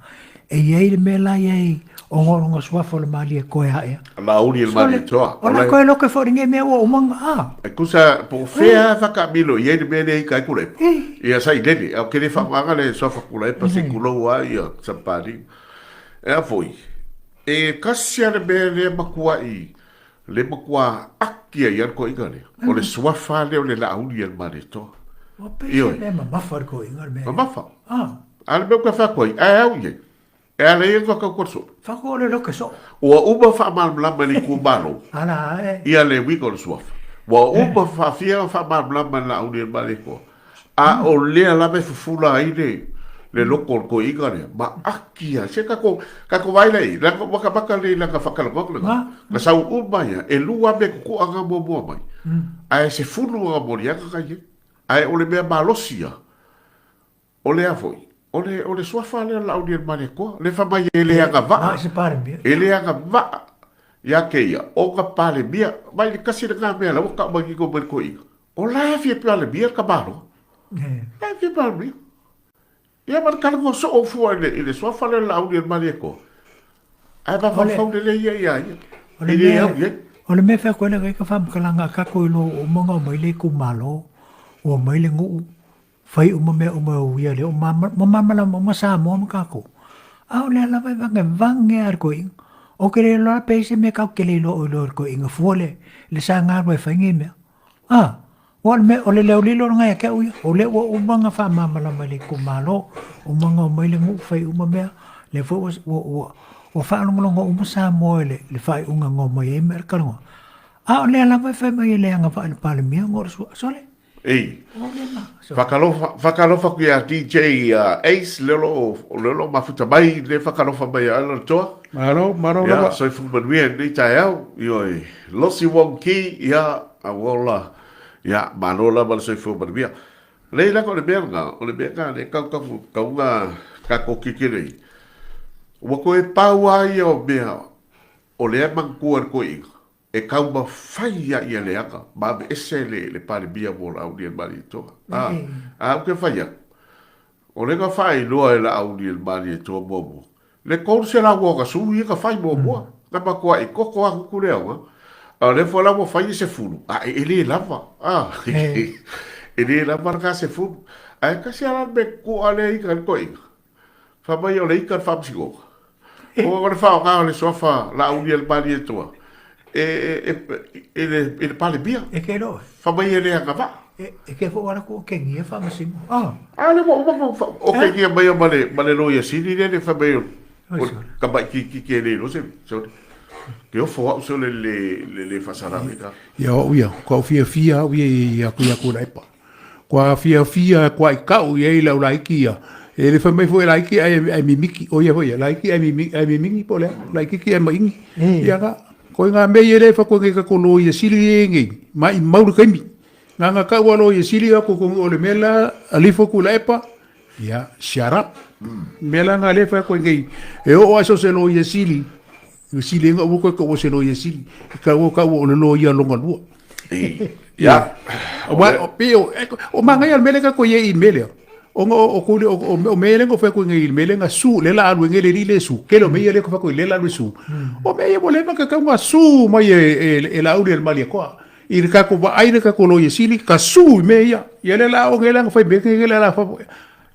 e i ai le mea la i ai ona o lona suafa o le Malietoa e ae. La Aulialemalietoa. O la koe loke foi lenei mea ua uma ona a. E tusa po o fea whakaamilo i ai le mea lea i kai Tuilaepa. Ia sailele, a o ke le whaamaga le suafa Tuilaepa se tulou a ia Sampani. E a foi, e kasi a le mea lea matuai Le matua aki ai a le toeaina lea. O le suafa lea o le Laauli a le Malietoa. Ua pei se mea mamafa le toeaina le mea. Mamafa. Ah. A le mea ou te fai atu ai, ae au i ai. E ala ia ona tau soo. Whako o le loke soo. Ua uma faamalamalama e le itumalo. Ala e. Ia le uiga o le suafa. Ua uma faafia faamalamalama e le Laauli a le Malietoa. A o lea lava e fufula ai le le loko o le toeaina lea, ma aki a. Se tatou, tatou vaai la i ai, leaga ua matamata lelei i lana faatalanoaga lena. Na sau uma ia, e lua mea tutu'a na muamua mai, ae sefulu ana moliaga na i ai. Ae o le mea malosi ia, o le a foi, o le, o le suafa lea o le Laaulialemalietoa, lea fai mai e le agavaa, e le agavaa ia te ia, ona Palemia, mai le tasi lena mea la ua tau manino mai le toeaina. O la e fia Palemia le tamaloa. La e fia Palemia. Ia ma le talanoa soo fua i le, i le suafa lea o le Laaulialemalietoa. Ae mafaufau lelei ia ia ia. O le mea, o le mea fai atu ai le ka faamatalaga a tatou i lo uma ona omai le itumalo, ua omai le nuu, fai uma mea uma e uia lea, ua malamalama uma Samoa ma tatou. A o lea lava e vagevage lava i le toeaina. Ou te le iloa pe i ai se mea tatou te le iloa o iloa i le toeaina fua le, le sa galue e fai nei mea. A, ua o le mea, o le leo lilo lena ia te au ia, o lea ua uma ona faamalamalama e le itumalo, uma ona omai le nuu fai uma mea, lea foi ua, ua, ua, ua faalogologo uma Samoa i le, le faaiuga na omai ai ma le talanoa. A o lea lava e fai mai e le agavaa i le Palemia ona o le sua, sole. Ei, whakalofa, whakalofa atu ia DJ Ace, lea o lo o, lea o lo o mafuta mai, lea whakalofa mai a le toa. Malo, malo Ia, lava. soifua manuia i lenei taeao. Ioe, Losi Wong Ki, ia, a ua ola, ia, malo lava le soifua manuia. Lei lava o le mea lena, o le mea lena lea tau tau tauga tatou tilotilo i ai. Ua toe pau lava ia o mea o lea e manatua e le toeaina, e taumafai lava ia leaga ma aveese le, le Palemia mo Laaulialemalietoa. A, a ou te fai atu, o lea na faailoa e Laaulialemalietoa muamua, le 300 o ana sui ia na fai muamua, na matuai toto atu Tuliauga, a o lea foi la ua fai le sefulu, a e le lava, a, e le lava lena sefulu. Ae tasi lava la le mea tuua lea i le toeaina, Fai mai o le ika le faamasinoga. O le faaaoga o le suafa Laaulialemalietoa e, e, e, i le, i le Palemia. E ke loa. Fai mai e le agavaa. E, e ke fo ala ku kengia faamasino. Ah. A le ua uma o kengia mai ma le, ma le loia sili le le fai mai o tamaiti e le iloa se, se, ke ofo au se le le le, le faasalaga ka. Ia o ia, ko fiafia au ia ia ku ia ku laipa. Kua fiafia kua i kau i ai lau laiki ia. E le fai mai foi laiki ai ai mimiki o ia foi laiki ai mimiki ai mimiki po le laiki ki ai maingi. Ia ka ko ngā mea ia le fa ko ngai ka ko lo ia sili e ngai ma i mau le kaimi. Ngā ngā kau alo ia sili a ko ko o le mea alifo ku la epa ia shut up. Mea la ngā le fa ko ngai e o aso se lo ia sili. Sili nga ua koe ka ua se loia sili. Ka ua ka ua o le loia longa lua. Ia. Wa o pe o o manga ia mele ka ko ye i mele. O ngo o ko o o mele ngo fa ko ngi mele nga su le la alu ngi le le su. Ke lo me ye le ko fa ko le la alu su. O me ye mo le ka ka nga su ma ye e la alu el mali ko. I ka ko va ai ka ko loia sili ka su me ia. Ia le la o ngi la fa me ngi le la fa.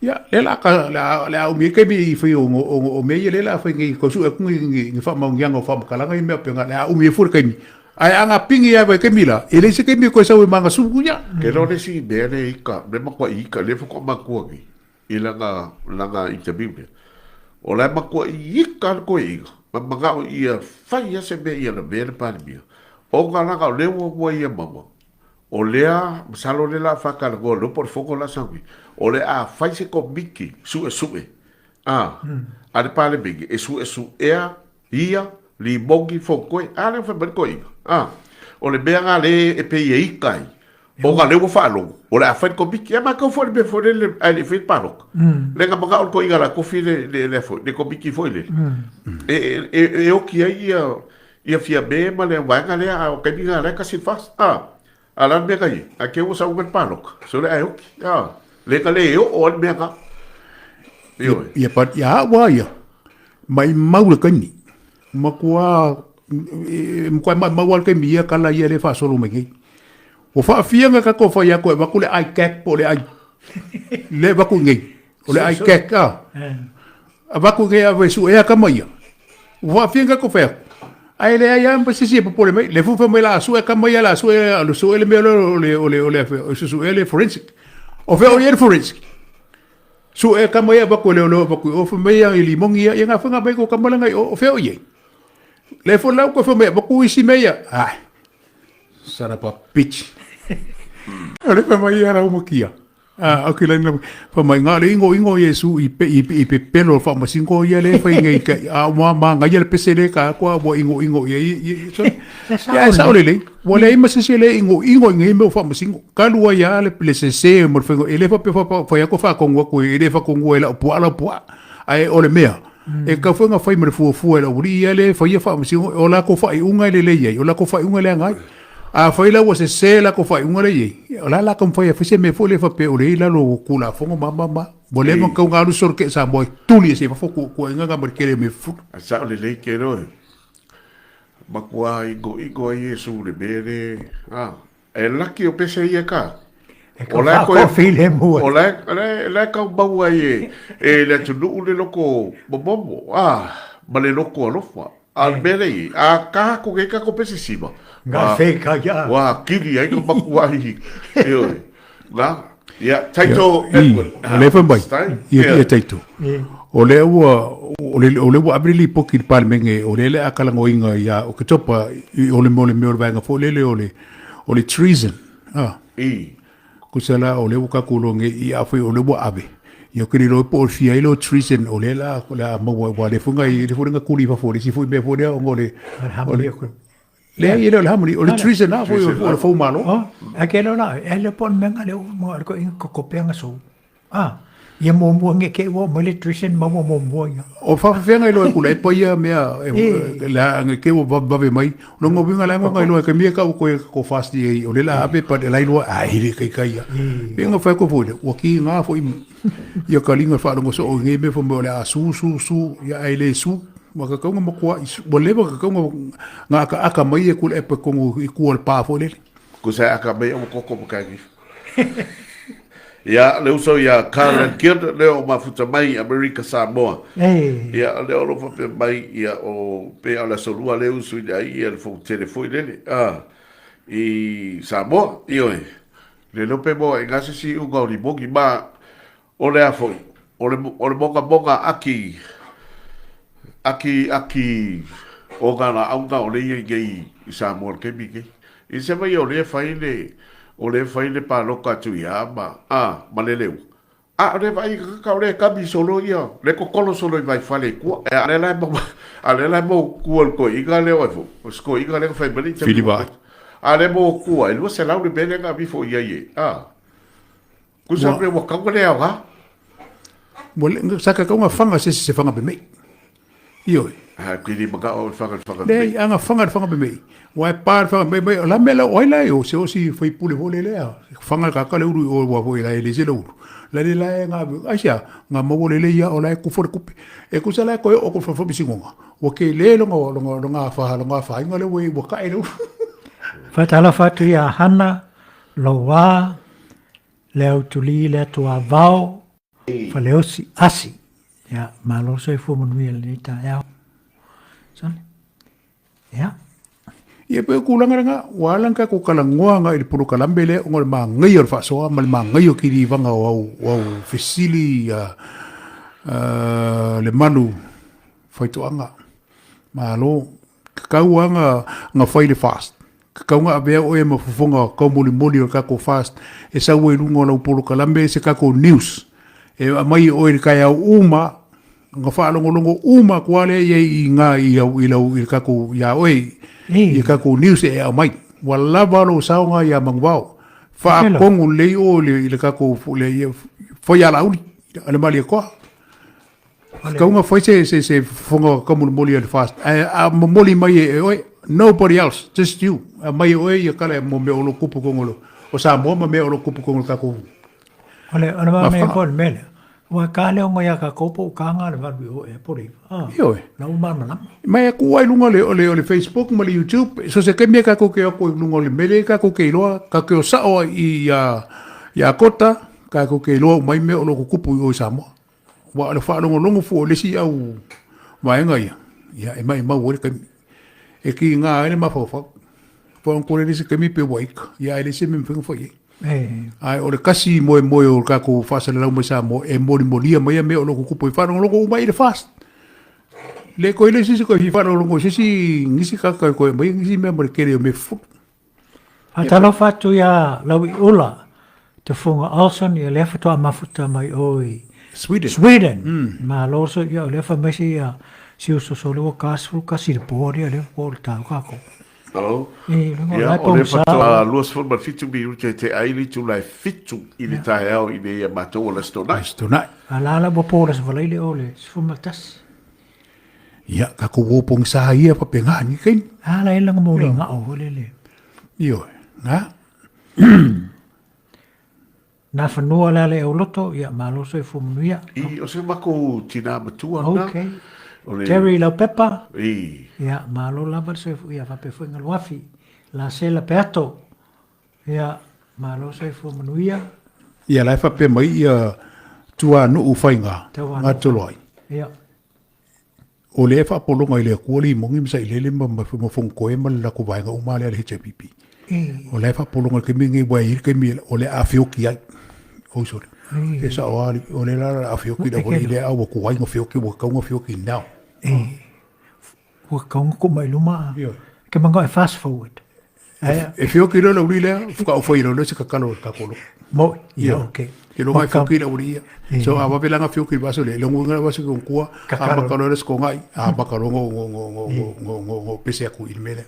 Ia, le la ka le a le a umi ke mi i fai o o o me ia le la fai ngi ko su e ku ngi ngi ngi fa maungianga o fa makalanga i mea penga le a umi e fura kaimi. Ai anga pingi ia vai kaimi la, e le se kaimi ko sau e manga su ku ia. Ke lo le si mea le ika, le makua i ika, le whakua makua ki, i langa, langa interview lea. O la e makua i ika le koe inga, ma mangao ia whai a se mea ia la mea le palemia. O ngā langa o leo ua ia maua, O lea, masalo o lea o le a faatalanoa loa po o le fono o le a sau nei, o le a fai se komiti suesue a, a le Palemene e suesuea ia Limogi Fonkoe, a lea ua fai mai le toeaina, a, o le mea lena lea e pei e ita ai, ona lea ua faalogo, o le a fai le komiti. Ia matou foi le mea foi lele ae le i faia le palota. Lea na manao le toeaina o le a tofi le, le, lea foi, le komiti foi lele, e, e, e oti ai ia, Ia Fiame ma le vaega lea, a o taimi lena la e tasi le FAST, a. A o le a le mea na i ai? Ae te ua sau mai le palota, sole ae oti, a. Le ka le oo a le mea ka. Ioe. Ia, pa, ia au a ia, maimau le kaimi. Matua, e, matua maimau a le kaimi ia kala ia le faasolo mai nei. Ua faafiaga tatou fai atu e avatu le ICAC po o le I le avatu i nei. O le ICAC a. Avatu i nei ave suea tama ia. Ua faafiaga tatou fai atu. Ae leai lava ma se isi e popole mai. Le foi fai mai la sue tama ia la sue le sue le mea lea o le o le o le o le sue le forensic. O fea o i ai le forensic? Sue tama ia avatu e leoleo avatu i o fai mai ia i limogi ia ia nga fai mai ko tama langa i o o fea o i ai. Le foi lau ko fai mai avatu isi mea ia. Ai. Son of a bitch. O le fai mai ia rau makia. Ah, okay, la ina fa mai ngā le ingo ingo Iesu i pe i, i pe pelo fa masingo ia le fai ngai ka a ma ma ngai le pese le ka ko wa ingo ingo ia i so ia sa ole le wa le ma se se le ingo ingo ngai me fa masingo ka lua ia le le se se mo fai e le fa pe fa fa ia ko fa ko ngua ko e le fa ko ngua la pu ala pu ai ole mea E kau foi nga fai ma le fuafua e le aualii ia le faia faamasinoga, o lakou faaiuga e lelei ai, o lakou faaiuga e leaga ai. Afai la ua sese lakou faaiuga lea e i ai, o le a la taumafai e fai se mea foi lea faapea o lea e i lalo o Tulafono ma ma ma. Ua leva ona tau ona alu solo kea Samoa e tuli ese i fafo tuuaiga na ma le tele o mea fufulu. A sao lelei ke loe. Matua ingoingo ai Iesu i le mea le, a. E laki o pese ia ka. E ka whaakofilemu. O la e, la e kau maua ai e, e le atunuu le loko momomo, a, ma le loko alofa. A le mea lei, a ka ko ke ka ko pese sima. Nga wheka ia. Wa kiri ai ka makuahi. Eoi. Na, ia, Taito Edward. O le fai mai, ia, ia Taito. O lea ua, o le, o lea ua ave le lipoti i le Palemene, o lea le a kalagoina ia Oketopa, i o le mo le mea o le vaega foi lele o le, o le treason. Ah. I. Kusa la o lea ua tatou iloa nei i afai o lea ua ave. Ia ou te le iloa po o le fia ai lea o treason o lea la o le a maua aua o lea foi na i lea foi na tuli i fafo o le isi foi mea foi lea ona o le o le Leai e le o le harmony, o le treason la foi o le fou malo. Oh, a ke lo la, e le po le mea le mo le ko inga ko kopea nga sou. Ah, ia muamua nge ke ua mai le treason maua muamua ia. O whawhawhenga i loa e kula e paia mea e, la nge ke ua vave mai. Lo ngo winga la ngo iloa ke mia ka ko ko fast i o le la ape pa la iloa a hiri kai kai ia. Pe nga fa ko fo le ua ki nga fo i ia ka linga fa longo so o nge me fo mo le a su su su ia ai le su ma ka kaunga makua ua leva ka kaunga nga aka aka mai e kula e pa kongo i kua le pa fo lele. Ko sa aka mai o koko ma kai. Ia, le uso ia Carl Kidd, le o mafuta mai Amerika Samoa. Ia, le o lofa pe mai, ia, o pe o le aso lua le uso i le ai, ia le fou tele foi lele, a, i Samoa, ioe. Le lope moa i ngā sisi unga o limogi, ma, O le a foi? O le, o le mogamoga aki, aki, aki o ngā lāʻau o le ia i nei i Samoa le taimi nei. I se mai o lea fai le, o lea fai le pāloka atu ia ma, a, ma le leu. A o le vaai ka o le kami solo ia, le kokolo solo i vai fale i kua. E a le la mo, a le la mo kua le koiga le o e fo. O se koiga le ka fai mani. Filiva. A le mo kua, e 200 le mele nga vifo ia ie. A. Kusa pe ua kaua le aoga. Ua le, sa ka kaunga whanga se se whanga pe mei. Ioe. Ha, koe ni maka o whanga whanga pe mei. Anga whanga whanga pe mei. Ua e pā whanga me mei. La mea la oi la o se osi whai pule hole lea. Whanga ka ka le uru o ua foi la e le se le uru. La le la e ngā, ai sia, ngā maua le le ia o la e kufo le kupe. E kusa la e koe o ko whawha misingonga. Ua ke le longa longa longa whaha longa whainga le ua ua ka e le uru. Whatalofa atu ia Hana, Loa, Leautulii Leatuavao, Faleosi Asi. Ia, malo soifua manuia lenei taeao. Sole. Ia. Ia pe kūlanga langa, ua ala ka ko kala ngoa nga i le polokalame lea ona o le magaia o le faasoa ma le magaia o kilivaga o au, o au fesili a, a le manu faitoaga. Malo, kakau lava nga, nga fai le fast. Kakau nga avea oe ma fofoga kaumolimoli o le kakou fast e sau ai i luga o lau polokalame se kakou news e aumai e oe i le taeao uma nga faalogologo uma atu lava lea i ai i ina i lau i lau i le kakou iā oe i kakou news e aumai. Ua lava lou saoga iā Manuvao. Faatonu lelei oe i le i le kakou le fai alauli a le Malietoa. Kauga fai se, se, se fofoga kaumolimoli a le fast. Ae a momoli mai e oe, nobody else, just you. A mai e oe ia kala mo mea o lo kupu kongo lo. O Samoa ma mea o lo kupu kongo lo kakou. O le, o le mea foi le mea lea. Ua ka leo ngo ia ka kopo ka nga le valu o e pore. Ah. Ioe. La u malamalama. Mai aku ai lunga le o le o le Facebook ma le YouTube. So se kemia ka ko ke ko lunga le mele ka ko ke iloa ka ke o sao i ia ia kota ka ko ke iloa mai me o lo kupu i o Samoa. Wa le whaalongolongo fu o le si au vaenga ia. Ia e mai mau le kemi. E ki ngā ai le mafaufau. Fa on kore le se kemi pe waika. Ia e le se me mfenga fai e. Ai o le kasi moe moe o kako whaasalalau mai Samoa e moli molia mai a mea o lo kukupu i whaalongolongo uma i le fast. Le koe le sisi koe whaalongolongo sisi ngisi kaka koe mai ngisi mea mo le kere o me fulu. Faatalofa atu iā Lauiula Tufunga Olsen, ia lea faatoa mafuta mai o i Sweden. Sweden. Malo so ia o lea fai mai se ia si uso so le ua ka 11 le po ia lea po le tau kako. Hello. E lunga Ia, lai o le pongsa. faatoa 27 minute te ai le itula e 7 i le taeao i nei a matou o le Aso Toonai. Aso Toonai. A la la ua po le sa le o le 11. Ia, ka ko wo pong sa ia pa penga ni kain. A la ela mo le ngao ho le le. Io, nga. Na whanua la le auloto, ia malo soifua manuia. I, o se makou tina matua na. Okay. O le... Jerry Laupepa. I. Ia, malo lava le soifua, ia faapea foi Galuafi. La Sela Peato. Ia, malo soifua manuia. Ia, la e faapea mai ia Tuanuu Faiga, Ngatoloai. Ia. O lea e faapologa i le Atua le imogi ma sailele ma ma ma fonotoe ma le latou vaega uma lea a le HRPP. O la e faapologa i le taimi lenei ua i ai le taimi o le a feoki ai. Oi sole. E sao lava o lea la o le a feoki le aualii lea a ua tuai ona feoki ua tatau ona feoki now. Ua tatau ona tuu mai i luma. Ke manao e fast forward. E feoki loa le aualii lea, faatoa ou fai loa lea se tatalo i le tatou lotu. Mo'i, ia, okay. Ke loga e feoki le aualii ia. So a vave la ona feoki i le vaiaso lea, logo ina le vaiaso ki ona tua, amata loa le Aso Toonai, amata loa ona pese atu i le mea lea.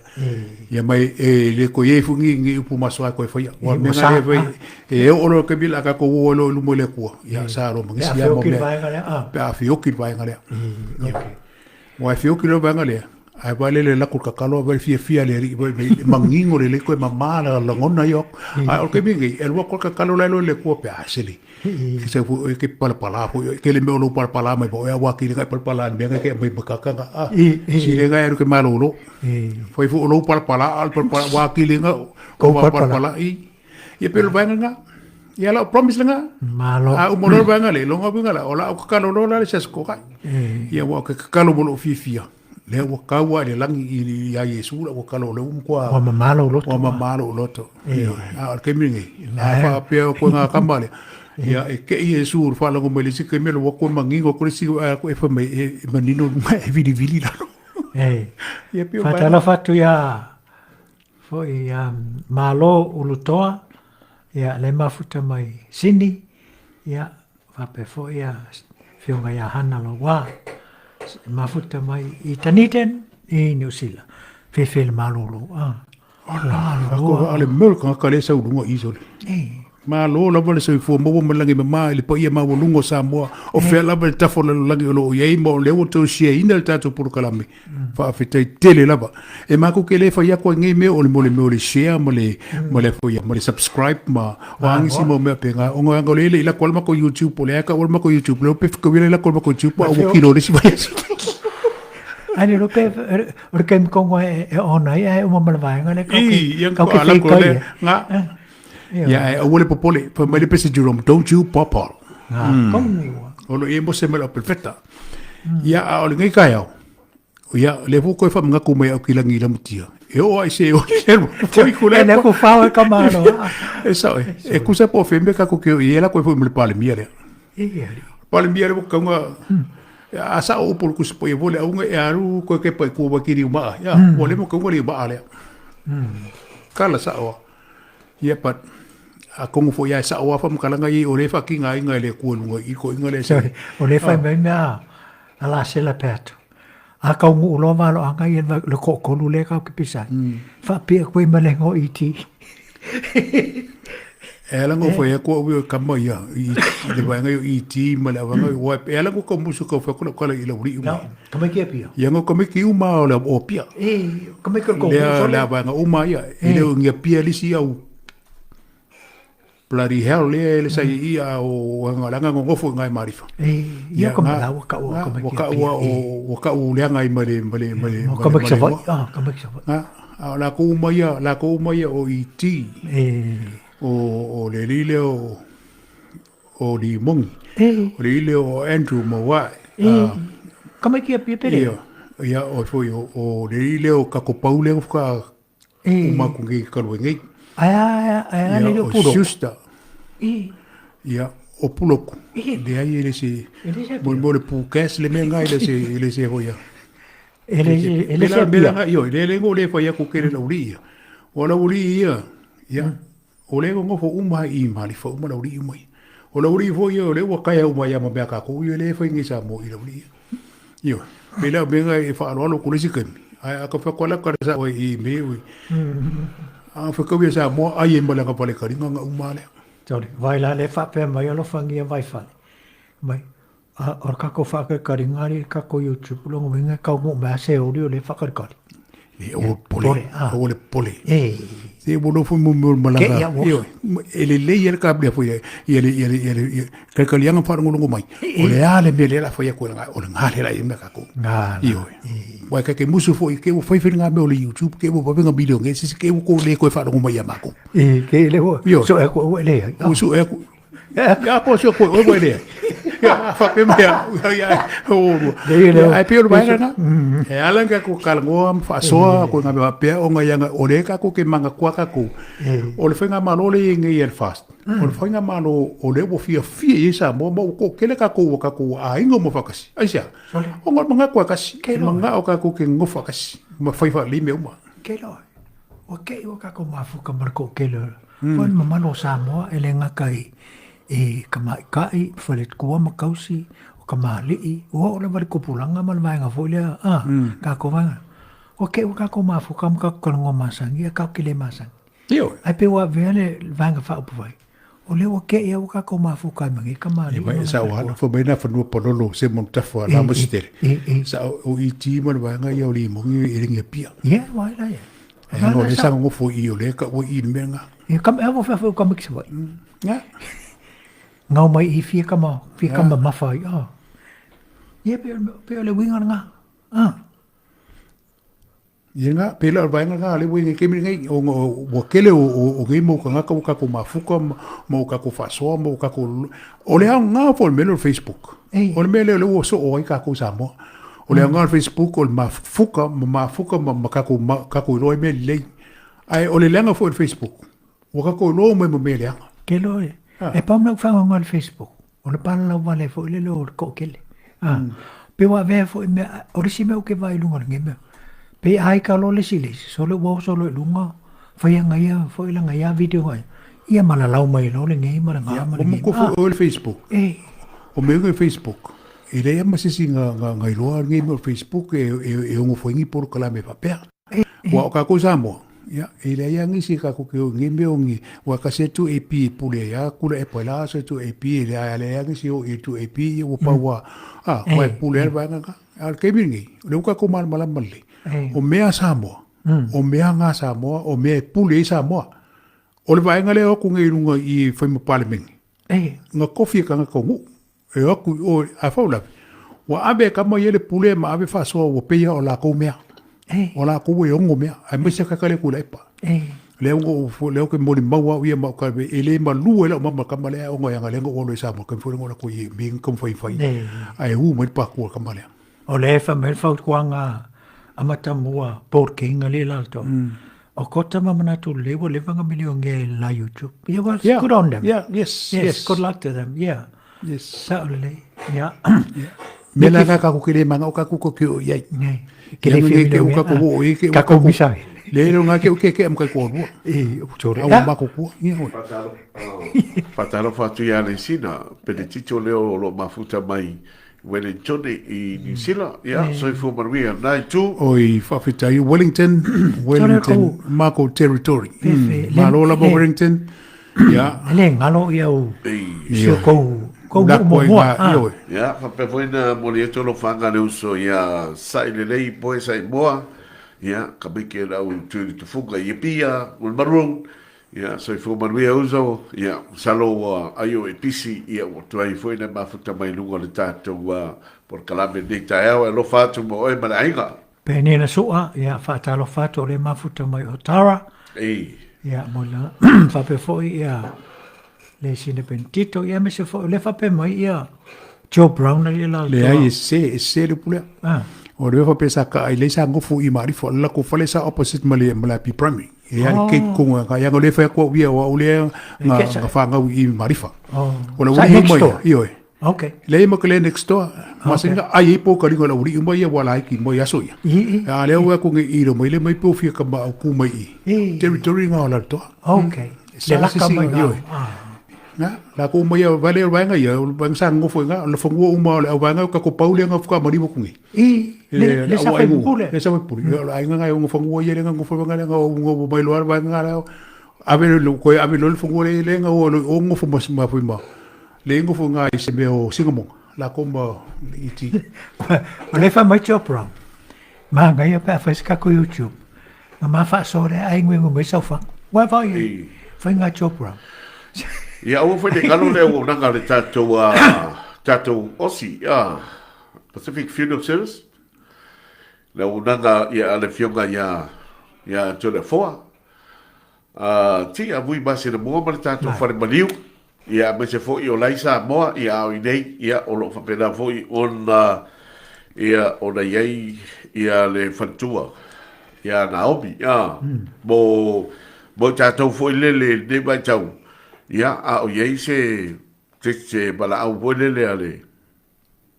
Ia mai e le toe i ai foi ni upu masoa e toe faia. Aua o le mea lena e fai, e oo loa i le taimi o le a tatou o ai loa i luma o le Atua, ia sa loa ma nisi lava mau mea, pe a feoki le vaega lea. Aua e feoki loa le vaega lea, ae vaai lea i le lako o le tatalo, vaai le fiafia o le alii fai mai, e manino lelei toe mama le lagona ia o atu. Ae o le taimi lenei, e alu atu lava le tatalo la e iloa e le Atua pe a sele. E sau foi oe e te palapala foi oe, tele mea o lou palapala mai ma oe, aua tele na e palapala i le mea na e te aumai ma kakana, a, sile na e alu e te malolo. Fai foi o lou palapala, a o le palapala, aua tele na o palapala i. Ia pei o le vaega lena. Ia lau promise lena. Malo. A uma loa le vaega lea, longa uiga la, o lau kakalo loa la le se Aso Toonai. Ia ua ke kakalo mo lou fiafia. Lea ua kau lava i le lagi ia Iesu lau kakalo o lea ua matua Ua mama lou loto. Ua mama lou loto. A o le taimi lenei, a faapea koe ngā kama lea, ia e kei Iesu i le faalogo mai le isi taimi alu atu e manino atu le isi e fai mai e manino luga e vilivili lalo. Ia pei o vaega. Faatalofa atu ia Foi ia Malo Ulutoa, ia le mafuta mai Sini, ia faapea foi ia Afioga ia Hana Lauā, mafuta mai i Dunedin i Niu Sila. Fefe le malolo. Ah. Ola, ako ale mea o le tagata lea e sau i luga i i sole. Malo lava le soifua maua ma le lagi mama i le paia maualuga o Samoa, o fea lava le tafa o le lalolagi o lo o i ai, ma o lea ua toe siaina le tatou polokalame. Faafetai tele lava. E matou te le fai atu ai nei mea o le mo le mea o le share ma le ma le foi ma le subscribe ma o a nisi mau mea pēnā. Ona ona o le le i lako ai le matou YouTube, o lea e tau ai le matou YouTube, leo pe whakawira i lako le matou YouTube, a ua kilo le isi vaiaso. Ai le lope o le kaimi kongo e ona ai ai uma ma le vaega le kau ke I, ia kau ke a lako fake le, ai. ngā. Ia, e aua le popole, fai mai le pese Jerome, don't you popol. Ngā kongo. O lo e mo se mai lau perfecta. Ia, a o le ngai kaeao, ia, le fo koe whamangaku mai au ki langi i lamutia. E o ai se o le foi kula. E le ku whao e ka malo. E sao e, e kusa po whembe ka ko ke o i e la koe foi mo le palemia lea. Ia. Palemia le wakaunga, a sa o upo le kusa po i vole aunga e aru koe ke pai kua wakiri umaa. Ia, ua le mo kaunga le umaa lea. Kala sa oa. Ia, but, a kongo foi ia e sao a whamakalaga i o le whakinga inga le kua lunga i ko inga le se. O le whai mai mea a la sela pe atu. A kau ngu uloa valo anga i le ko'okolu lea kau ke pisai. Whaapia koe ma le ngo iti. E ala ngo fai aku au i kama ia i le vaega i ET ma le avanga i wa e ala ngo ka musu ka fai kula kala i la uri uma. Ka mai ki apia. Ia ngo ka mai ki uma o le o pia. E ka mai ko lea le vaega uma ia e le ngia pia lisi au. Bloody hell lea ele sa i ia o anga langa ngongofo ngai marifa. E ia ka mala wa ka wa ka wa ka wa o wa ka u leanga i male male male ka mak sa vai ah ka mak sa vai. A la ko uma ia la ko uma ia o IT. E o o le lile o o li mongi. E o le lile o Andrew Mawai. E ka mak ia pia pere. Ia ia o foi o o le lile o ka ko paule o ka E. Uma aku ngei kalue ngei. Ai ai ai ai le o pulo. Shusta. E. Ia o puloku. E. Le ai ele se. Ele se. Mo mo le pukas le me ngai le se ele se hoia. Ele ele se. Mela ngai yo le le ngo le fa ia ku kere la uri ia. O la uri ia. Ia. O le ngo fo uma i mali fo uma la uri uma. O la uri fo ia o le ua kaya uma ia ma mea ka ko ia le fo ngi sa mo i la uri ia. Ioe. Pēlā o mea e faaaloalo ko le isi kaimi. Ae a ka whakoala ka sa oe i me ui. A whakau ia sa moa ai e malanga pale karinga nga umale. Sorry, vai la le whapea mai alofangia vai fale. Mai, a, o kako whakaikaringa ari kako YouTube, longo winga kau mo mea se ori o le whakarikari. E o pole, o le pole. E. Se mo no fu mo mo malanga. Ke ia mo. E le le ia ka blia fu ia ia le ia le ia le ka ka lianga fa ngo mai. O le ale me le la fu ia ko nga o le nga le la ia me ka ko. Nga. Io. Wa ka ke musu fu ke o fai fai nga me o le YouTube ke o pa nga video nge se ke o ko le ko fa ngo mai ia ma ko. E ke le ho. So e ko le. O so e ko Ia po sio ko o le. Ia fa pe mea ia o. Ia ai pe o mai na. E ala ka ko kalngoa fa soa ko nga pe o nga ia o le ka ko ke manga kwa ka ko. O le whainga malo le nge i fast. O le whainga malo o le wo fia fia i sa mo mo ko kele ka ko ka ko a ingo mo fakasi. Ai sia. O nga manga kwa kasi. Manga o ka ko ke ngo fakasi. Ma fai fa lime uma. Ke lo. Ua keʻi ua kākou mafuka ma le koʻokele o mm. mamalu o Samoa e le gata i, i ka maʻikaʻi, faletua ma kausi, o ka māliʻi, ua oo lava i le tupulaga ma le vaega foi lea, a, mm. kākou vaega. Ua keʻi ua kākou mafuka ma kākou talanoa masani, ia kākou ke lē masani. Ioe. Ae pei ua avea le vaega faaupufai, o lea ua keʻi a ua kākou mafuka ai ma nei kamaliʻi. E mai sa o hana fo mai na fanua palolo se mo tafa la mo sitere. Sa o i ti ma le vaega ia o le mongi e lengi pia. Ia, wai la ia. E no le sa ngo fo i o le ka o i le mea nga. Ia kam e avo fa ka miki sa. Nga. Ngau mai i fia kama, fia kama mafa i. Ah. Ia pe pe le winga nga. Ah. Ia nga, pēlā o le vaega lena a lea ua i ai taimi lenei, ona ua tele o, o, o nei mau tagata ua tatou mafuta ma, ma ua tatou faasoa ma ua tatou... O le aoga foi o le mea lea o le Facebook. Ei. O le mea lea o lea ua soo ai tatou i Samoa. O le aoga o le Facebook o le mafuta ma mafuta ma, ma tatou, ma, tatou iloa ai mea lelei. Ae o le leaga foi o le Facebook, ua tatou iloa uma ai ma mea leaga. Ke loa e. E pau mea ua faagaoga i le Facebook. O le palalau vale foi lele o le toʻatele. A, mm. pe ua avea foi mea, o le isi mea o ke vai lunga le mea. Pe ai ka lo le si le isi, sole ua oso lo i lunga, whai anga ia, foi langa ia video ngai. Ia malalau mai lo le ngei ma le ngā ma le ngei. O mo o le Facebook. E. O me o Facebook. E leia ma sisi nga, nga, nga iloa ngei mo Facebook e, e, e ongo foingi polo kalame papea. Ua o kākou Samoa, ia, e leai a nisi kākou ke o ngi mea o ngi, ua kasi atu AP e pule ai, a kula e pai la aso atu AP e leai a leai a nisi o i atu AP, ia ua pau a, a, ua e pule ai le vaega nga. A o le taimi lenei, o lea ua kākou malamalama lelei, o mea a Samoa, o mea nga Samoa, o mea e pule ai Samoa. O le vaega lea o aku nei i luga i fai ma Palemene, nga kofi e tagata o nuu, E o aku i o, a faulawe, ua ave e kama ia le pule ma ave faasoa ua pei o lakou mea. O lakou e ogo mea, aemaise ka kale ku le epa. Lea ua ou, lea ou ke molimau au ia ma o ka, e le malu ai lau mama kama lea ona ia lea na ou alu ai Samoa, taimi foi lea na ou alu atu ai i me taumafai fai, ae ū mai le pākua kama lea. O lea e fai mai le fautuaga a Matamua Paul King alii latou, o kota ma manatu lelei ua leva ona milionea i le la YouTube. Yeah, well, Yeah, good on them. yeah, yes, Yes, yes. good luck to them. Yeah. Yes. Sao lelei. Yeah. Mea la ka kaku ke le mana o kaku ko ke o iai. Nei. Ke le whiu ke uka ko o i ke uka ko misai. Le lo nga ke uke ke am kai ko rua. E, sorry. Au mako kua. Ia hoi. Whātalo whātu ia le sina, pene tito leo o lo mafuta mai Wellington i New Zealand. Ia, soifua manuia. Nai tu. Oi, whawhitai, Wellington, Wellington, Mako Territory. Malo lava Wellington. Ia. Le ngalo ia u. Si o kou kou La mo koe mua. ngā, Ah. ioe. Ia, whapea foi na moli atu lo whanga le uso ia sa'i lelei poe sa'i moa. Ia, ka meke lau tui tufunga i Apia, o le Maroon. Ia, soifua manuia uso, ia, masalo ua ai o e pisi, ia, ua tuai foi na mafuta mai luga o le tatou uh, polokalame lenei taeao, e alofa atu mo oe ma le aiga. Penina Sua, ia, faatalofa atu o le mafuta mai o Tara. Ei. Ia, mo la, faapea foi, ia, le sina Benedito, ia, aemaise foi, o lea faapea mai, ia, Joe Brown ali la Leai, e sese, e sese le upu lea. Ah. O le mea faapea sa ka ai lei sa gofo i Maarifo, a le lakou fale sa opposite ma le ma le Api Primary. E ai Oh. ke konga ka ia le fai atu au ia o au lea E nga ke sa- nga whangau i Maarifa. Oh. O le Sa uli next uma ia, door. ioe. Okay. Le ma ke le next door. Ma Okay. singa ai e po ka ringa la uli uma ia wala ki mo ia so ia. I, i. A lea ua ku ngi i ro mai le mai po fia ka ma au ku mai i. I. Territory nga o la toa. Okay. Sa Le laka sisi mai nga, nga. ioe. Ah. Na, la ko mai ia vale o vaenga ia, o vaenga sa ngofo nga, o le fangua uma o le au vaenga ka ko paule nga fuka mariwa kungi. I, le, le sa fai pule. Le sa fai pule. O le aiga nga o fangua ia le nga ngofo nga le nga o ngo mai loa vaenga la. Ave le ko ave le fangua le le nga o o ngofo mas ma fui ma. Le ngofo nga i se mea o Singamonga. La ko ma i ti. O le fa mai Joe Brown. Manaia pe a fai se kako YouTube. Nga ma faasoa le ai nguengue mai sau fanga. Ua fai Ei. fai nga Joe Brown. Ia, aua foi ne galo le auaunaga a le tatou, uh, tatou Aussie, uh, Pacific Funeral Service. Le auaunaga ia a le afioga ia, ia Toleafoa. Uh, ti a vui masina mua ma le tatou fale maliu. Ia, aemaise foi o la i Samoa, ia, a o inei, ia, o lo o faapena foi ona, ia, ona i ai, ia, le faletua, ia Naomi, ia, mo, mo i tatou foi lele i lenei vaitau, ia, a o i ai se, se, se valaau foi lele a le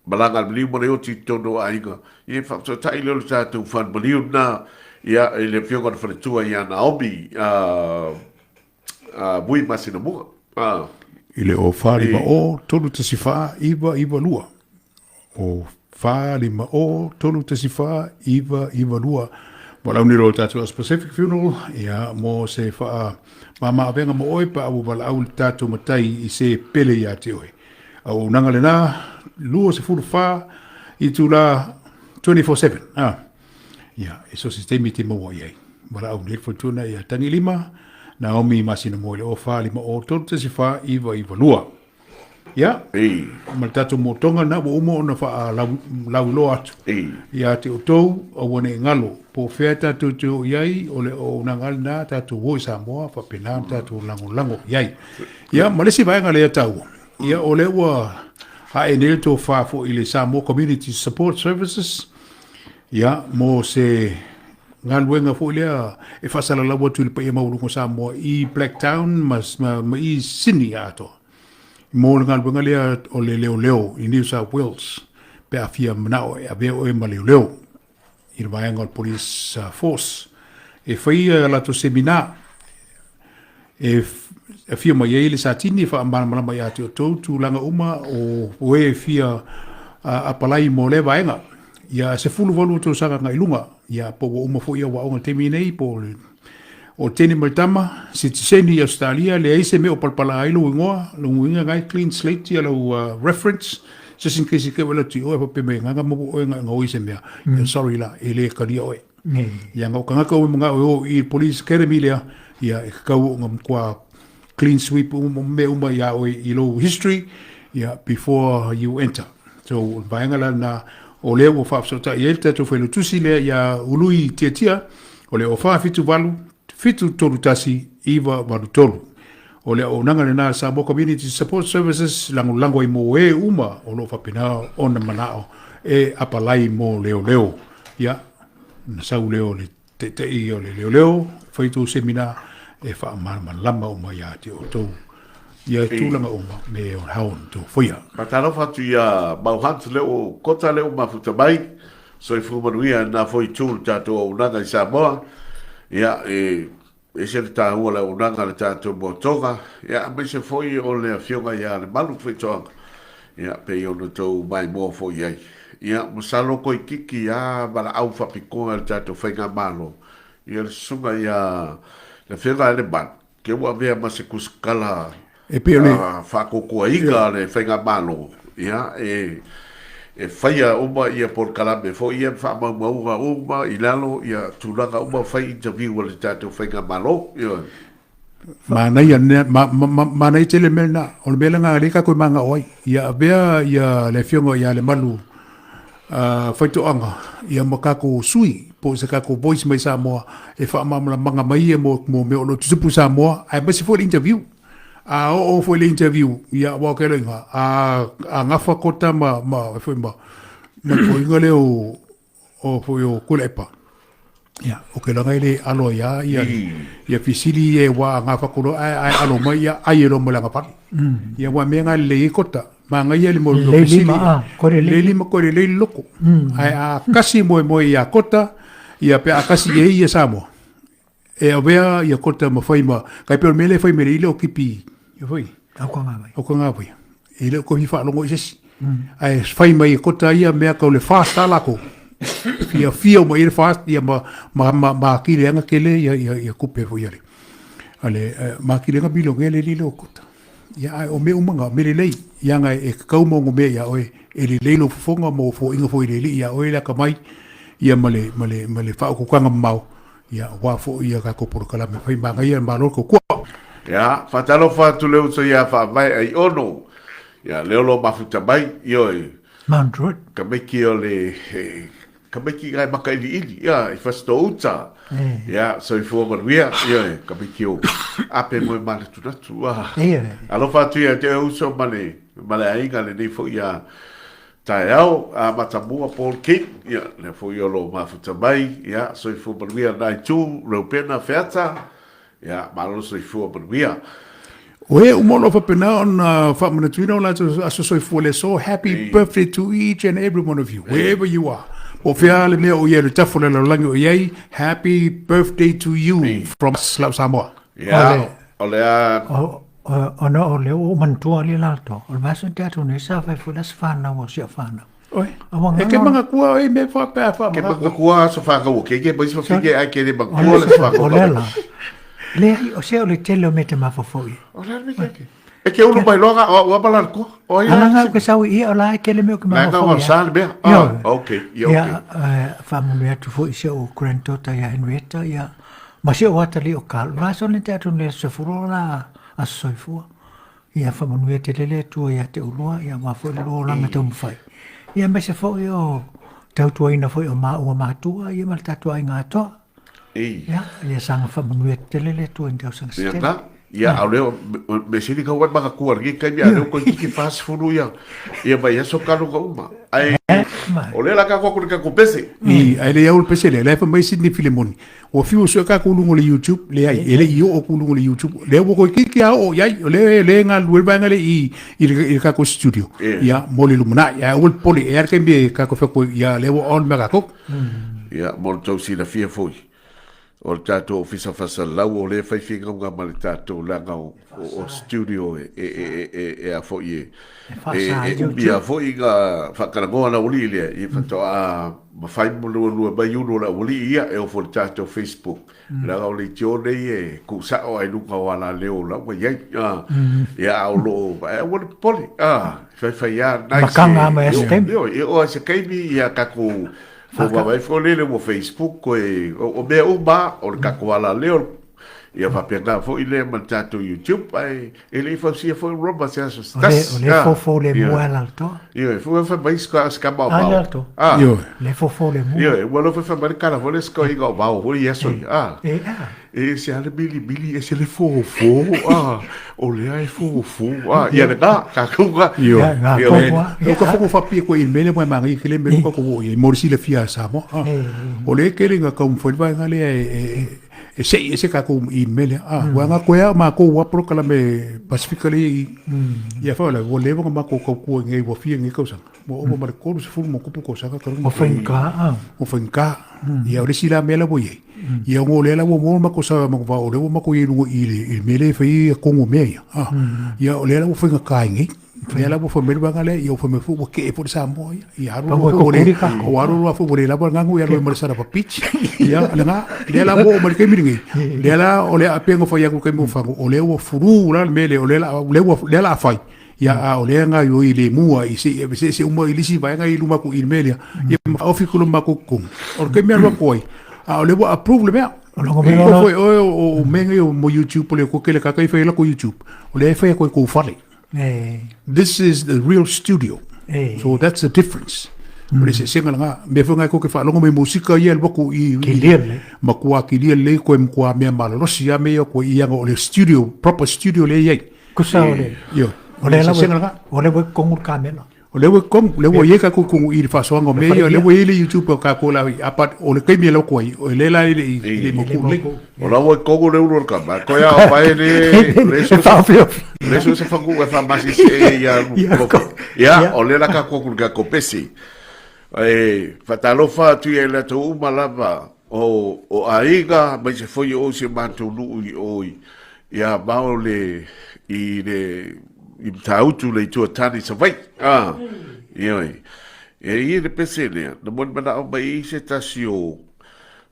malaga a le maliu ma le oti i totonu o aiga, ia, e faafesootai lea o le tatou fale maliu lena, ia, i le afioga i le faletua ia Naomi, a, a Vui Masinamua. A. I le o 4 5 0 3 1 4 9 9 2. O 4 5 0 3 1 4 9 9 2. Valaau nei loa le tatou As Pacific Funeral, ia, mo se wha mama avenga mo oe pa au valaau le tatou matai i se pele ia te oe. Auaunaga lena, 24 itula 24/7. Ah. Ia, e so se taimi te maua i ai. Valaau nei le faletua ia Tagilima, Naomi Masina mo i le 04 5 0 3 1 4 9 9 2. Ia, Ei. ma le tatou motoga lena ua uma ona faalauiloa atu. Ei. Ia te outou, aua ne i galo, po o fea tatou te oo i ai, o le auaunaga lena tatou o i Samoa, faapena ona tatou lagolago i ai. Ia, ma le isi vaega lea e taua, ia o lea ua ae nei le tofa foi i le Samoa Community Support Services, ia, mo se galuega foi lea e faasalalau atu i le paia maualuga o Samoa i Blacktown ma, ma, ma i Sydney atoa. Mo le galuega lea o le leoleo i New South Wales, pe a fia manao e avea oe ma leoleo i le vaega o le Police uh, Force. E fai a latou seminar e afio mai ai le Satini e faamalamalama ia te outou tulaga uma o e fia apalai mo lea vaega. Ia 18 tausaga agai luga, ia po ua uma foi au aoga i le taimi nei, po o le o teine ma le tama, sitiseni i Ausetalia, leai se mea o palapala ai lou igoa, lou uiga ngai clean slate ia lau uh, reference, just in case i te ua atu i oe, faapea mai gaga maua oe nga oi se mea. Mm. Sorry la, e le kalia oe. Ia nga o kangaka o mga o i Police Academy lea, ia e kakau o nga mkua clean sweep uma me uma ia oe i lou history, ia before you enter. So, o le vaega la lena, o lea ua faafesootai ai le tatou failautusi lea ia Ului Tiatia, o le 0478 731 983. O le auaunaga lena a Samoa Community Support Services, lagolago ai mo e uma o lo o faapena ona manao e apalai mo leoleo. Ia, na sau lea o le taitai o le leoleo, fai tou semina e faamalamalama uma ia te outou ia tulaga uma me o hao na tou faia. Faatalofa atu ia Mau Hunt lea ua kota lea ua mafuta mai. Soifua manuia i lena foi itu o le tatou auaunaga i Samoa. Ia, e ese le taua o le auaunaga a le tatou moatoga, ia, aemaise foi o le Afioga ia Lemalu Faitoaga, ia, pei ona outou maimoa foi i ai. Ia, masalo toeitiiti lava valaau faapitoa e le tatou Faigamalo, ia le Susuga ia le Afioga ia Lemalu, Ke ua avea ma se tusitala E pei o le... faatoatoaina a le Faigamalo, ia, e, e faia uma ia polokalame foi ia ma faamaumauga uma i lalo ia tulaga uma, fai interview a le tatou Faigamalo, ioe. Manaia lena, manaia tele le mea lena. O le mea lena lea tatou e mananao ai, ia avea ia le afioga ia Lemalu Faitoaga ia ma tatou sui po o se tatou voice mai Samoa e faamalamalamaga mai ia mo mea o lo o tutupu i Samoa, aemaise foi le interview. A oo foi le interview, ia aua ou te iloa a gafa kota ma ma foi ma ma le foiga lea o o foi o Tuilaepa. Ia, o ke laga le alo ia ia ia fisili e wa nga fakolo ai ai alo mai ia ai e lo mo langa pali. Ia wa me nga le i kota ma nga ia le mo lo fisili. Le lima ko le le loko. Ai a kasi mo mo ia kota ia pe a kasi e ia Samoa. E awea ia kota ma whai ma, kai peo mele whai mele ile o kipi, ia whai. Au ka ngā wai. Au ka ngā wai. E le o kohi whaalongo i sesi. Ai whai mai e kota ia mea kau le fast a lako. Fia fia o mai le fast ia ma ma ma ma ki le anga kele ia ia ia kupe fo ia le. Ale ma ki le anga bilo ngele li le o kota. Ia ai o me umanga me le lei ia nga e kau mo ngo me ia oe e le lei lo fofonga mo fo inga fo i le li ia oe la ka mai ia ma le ma le ma le whaokukanga mau. Ia, aua foi ia tatou polokalame fai magaia le Malo le kua. Ia, faatalofa atu le uso ia Faavae Aiono, ia Leolo Mafuta mai, ioe. Mount Druitt. Tamaiti o le, tamaiti ngai makailiili, ia, i Fasitoo-uta. Ia, soifua manuia, ioe, tamaiti o Ape moe manatunatu, a. Alofa atu ia te uso ma le, ma le aiga lenei foi ia Taeao, a Matamua Paul King, ia, lea foi o lo o mafuta mai, ia, soifua manuia lena itu, Reupena Feata, ia, malo le soifua manuia. O e uma o lo o faapena ona faamanatuina o latou aso soifua le aso, happy birthday to each and every one of you, wherever you are. Po o fea le mea o i ai, le tafa o le lalolagi o i ai, happy birthday to you from us, Lau Samoa. Ia, o le a... Ona o lea ua ou manatua alii latou, o le vaiaso te atu nei sa fai foi le aso fanau o si au fanau. Oi. E ke mangakua oi me fa pe fa Ke mangakua aso fanau o ke ke mai fa ke ai ke le mangakua le fanau. O le la. Le ai o se o le tele o me te mafofo i. O le me ke. E ke ulu mai loa o ua bala ko. O ia. Ala ngau ke sau i o la ke le me o ke mafofo. Na sa le mea. Ah, okay. Ia okay. Ia fa mo me atu foi se o granddaughter ia Henrietta ia Ma si ou atalii o Carl, o le aso lenei te atu nei aso sefulu o la aso soifua. Ia faamanuia tele le Atua ia te oulua, ia aua foi le lua olaga taumafai. Ia aemaise foi o tautuaina foi o maua matua, ia ma le tatou aiga atoa. Ia, ia saga faamanuia tele le Atua i ni tausaga se tele. Ia, a o lea, me sili kau ai makatua lenei taimi, a lea ua toeitiiti 40 ia, ia vaiaso taloga uma. Ae, o lea la tatou atu i le tatou pese. I, ae le i au le pese lea, la e fai mai Sydney Filemoni, ua fiu e sue tatou i luga o le YouTube, leai, e le i oo atu i luga o le YouTube, lea ua toeitiiti lava oo i ai, o lea, lea e galulue le vaega lea i, i le, i le tatou studio, ia, mo le lumanai, ae aua le popole, e i ai le taimi e tatou fai atu ai, ia, lea ua on mea tatou. Ia, mo le tou silafia foi, O le tatou Ofisa Faasalalau o lea e fai finauga ma le tatou leaga o, o, o studio e, e, e, e, e a foi e, e, e umia foi ngā whakaragoa na uli lea, i whatoa mawhai mo lua lua mai ulu o le awali ia e ofo le tatou Facebook. Leaga o le itio nei e kuusao ai luga o ala leo la ua iai. Ia a o lo o, e ua le popole. Fai fai a, nice. Makanga mai ase taimi. E o ase taimi ia takou Ko wawai fo lele mo Facebook koe o mea uma o le tatou alaleo ia faapena foi lea ma le tatou YouTube ae e le i fausia foi Roma se aso se tasi. O le fofo le mua e laltoa. Ioe, fo fai mai ska mao mao. Laltoa. Ah. Ioe. Le fofo le mua. Ioe, ua lo fai mai le kala fo le ska inga o vao foi aso ia. Ah. E ah. E se ale mili mili e se le fofo ah. O lea e fofo ah. Ia le na, tatou ga. Ioe. Ioe. O ka foko fapia koe i mele mai mangai ke le mele ka ko wo i mo le silafia a Samoa. Ah. O le kele nga kau mfoi vaega lea e e e sei e se ka ko i mele ah. Wa nga koe a ma ko wa pro kala me Pasifika le i. Ia fa la wo le wa ma ko kau kua ngai wa fia ngai kausaga. Ua ova ma le 30 ma kupu kausaga talu. Ua faigata a. Ua faigata. Ia o le isi la mea la ua i ai. Ia o lea la ua maua le matou sa ma o lea ua matou i ai i luga i le mea lea e fai ai kogo mea ia. Ia o lea la ua faigata ai nei. Lea la ua fai mai le vaega lea, ia ua fai mai foi ua kee foi le Samoa ia. Ia alu alu foi ua le, ua alu alu foi ua le lava le gagu ia alu ai ma le son of a bitch. Ia lena, lea la ua oo mai le taimi lenei, lea la o le a pei ona fai atu i le taimi o Fagu, o lea ua fulu la le mea lea, o lea la, lea la a fai. Ia, a o lea gaoioi le mua i se i aveseese uma i le isi vaega i luma atu i le mea lea, ia ma faaofi atu le matou totonu. O le taimi e alu atu ai, a o lea ua approve le mea. O logo me lola. Foi oe o mea nei o mo YouTube o le ko kele kaka i whai lako YouTube. O le e whai koe kou whale. This is the real studio. So that's the difference. O le sesenga langa. Mea foi ngai koke whaalongo me musika ia le waku i... Kilia le. Makua kilia le koe mkua mea malolosi a mea koe i anga o le studio, proper studio le iai. Kusa o le. Io. O le la o le kongu kamela. O lea ua kongu, lea ua i ai kākou kongu i le faasoaga o mea ia, o lea ua i ai le YouTube o kākou la, a but o le taimi e loko ai, o lea la e le i, le i maukū lelei. O la ua i kongu le ulu o le kama, koe a o mai le, le so Whaowhiowhi. le so se whangu e whamasi se e ia Ia, o lea la kākou kulu kākou pesi. E, whatalofa atu ia i la tau uma lava o, o aiga, mai se foi o se mātou nuu i oi. Ia mao le i le i Matautu le itu a Tane i Savaii. Ah, ioe. E i le pese lea, na moni manao mai i se tasi o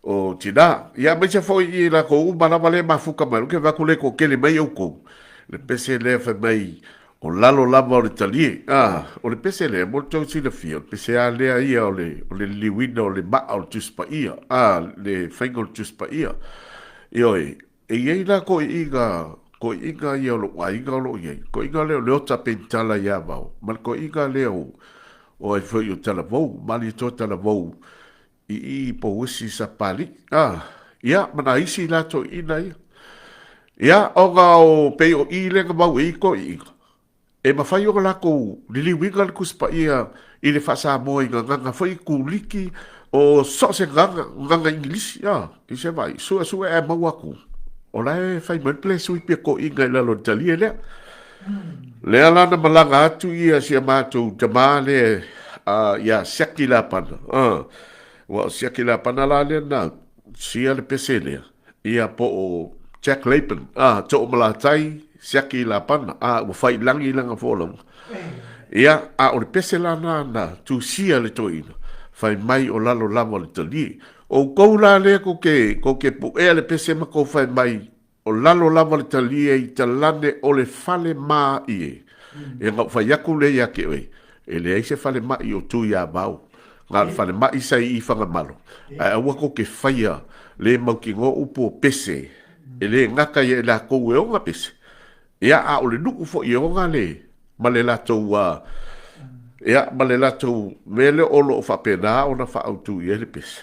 o tina. Ia mai se foi i la ko uma lava le mafuka mai, ke vaku le ko kele mai au kou. Le pese lea fai mai o lalo lava o le talie. Ah, o le pese lea, mo le tou silafia, o le pese a lea ia o le, o le liliuina o le maa o le Tusi Paia. Ah, le faiga o le Tusi Paia. Ioe, E i ai la koiʻiga, koiʻiga ia o loʻu aiga o loo iai, koiʻiga lea o Leota Penitala iā Vao, ma le koiʻiga lea o, o ai foi o Talavou, Malietoa Talavou, i i i Pouesi Sapaliʻi, a, ia, ma nā isi la toeʻina ia. Ia, ona o, pei o i lea na mau e i koiʻiga, E mafai ona lakou liliuina le Tusi Paia i le faa-Samoa i gagaga foi Kuliki o so o se gaga, gaga Igilisi, a, i se vaai, suesue ae maua atu, o la e fai mai le pelesu i pia toeaiina i lalo o le talie lea. Lea la na malaga atu ia si a matou tamā lea ia Siaki Lapana, a, ua o Siaki Lapana la lea na sia le pese lea, Ia, po o Jack Lapen, a, Toomalatai, Siaki Lapana, a, ua fai lagi lana folauga. Ia, a o le pese la na na tusia le toeaina, fai mai o lalo lava o le talie. O outou la lea kou te, kou te puea le pese ma kou fai mai, o lalo lava le talie i talane o le fale maʻi e. Ia na ou fai atu lea ia te oe, e leai se fale maʻi o Tuiavao, na o le fale maʻi sa i i Fagamalo, ae aua kou te faia le mautinoa upu o pese, e le gata ia i lakou e ona pese, ia a o le nuu foi e ona le, ma le latou a, ia ma le latou mea lea o lo o faapena ona faaautu i ai le pese.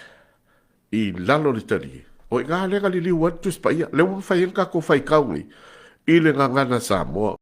I lalo le talie, o i ina lea na liliu ai le Tusi Paia, lea ua mafai ai ona tatou faitau nei i le gagana Samoa.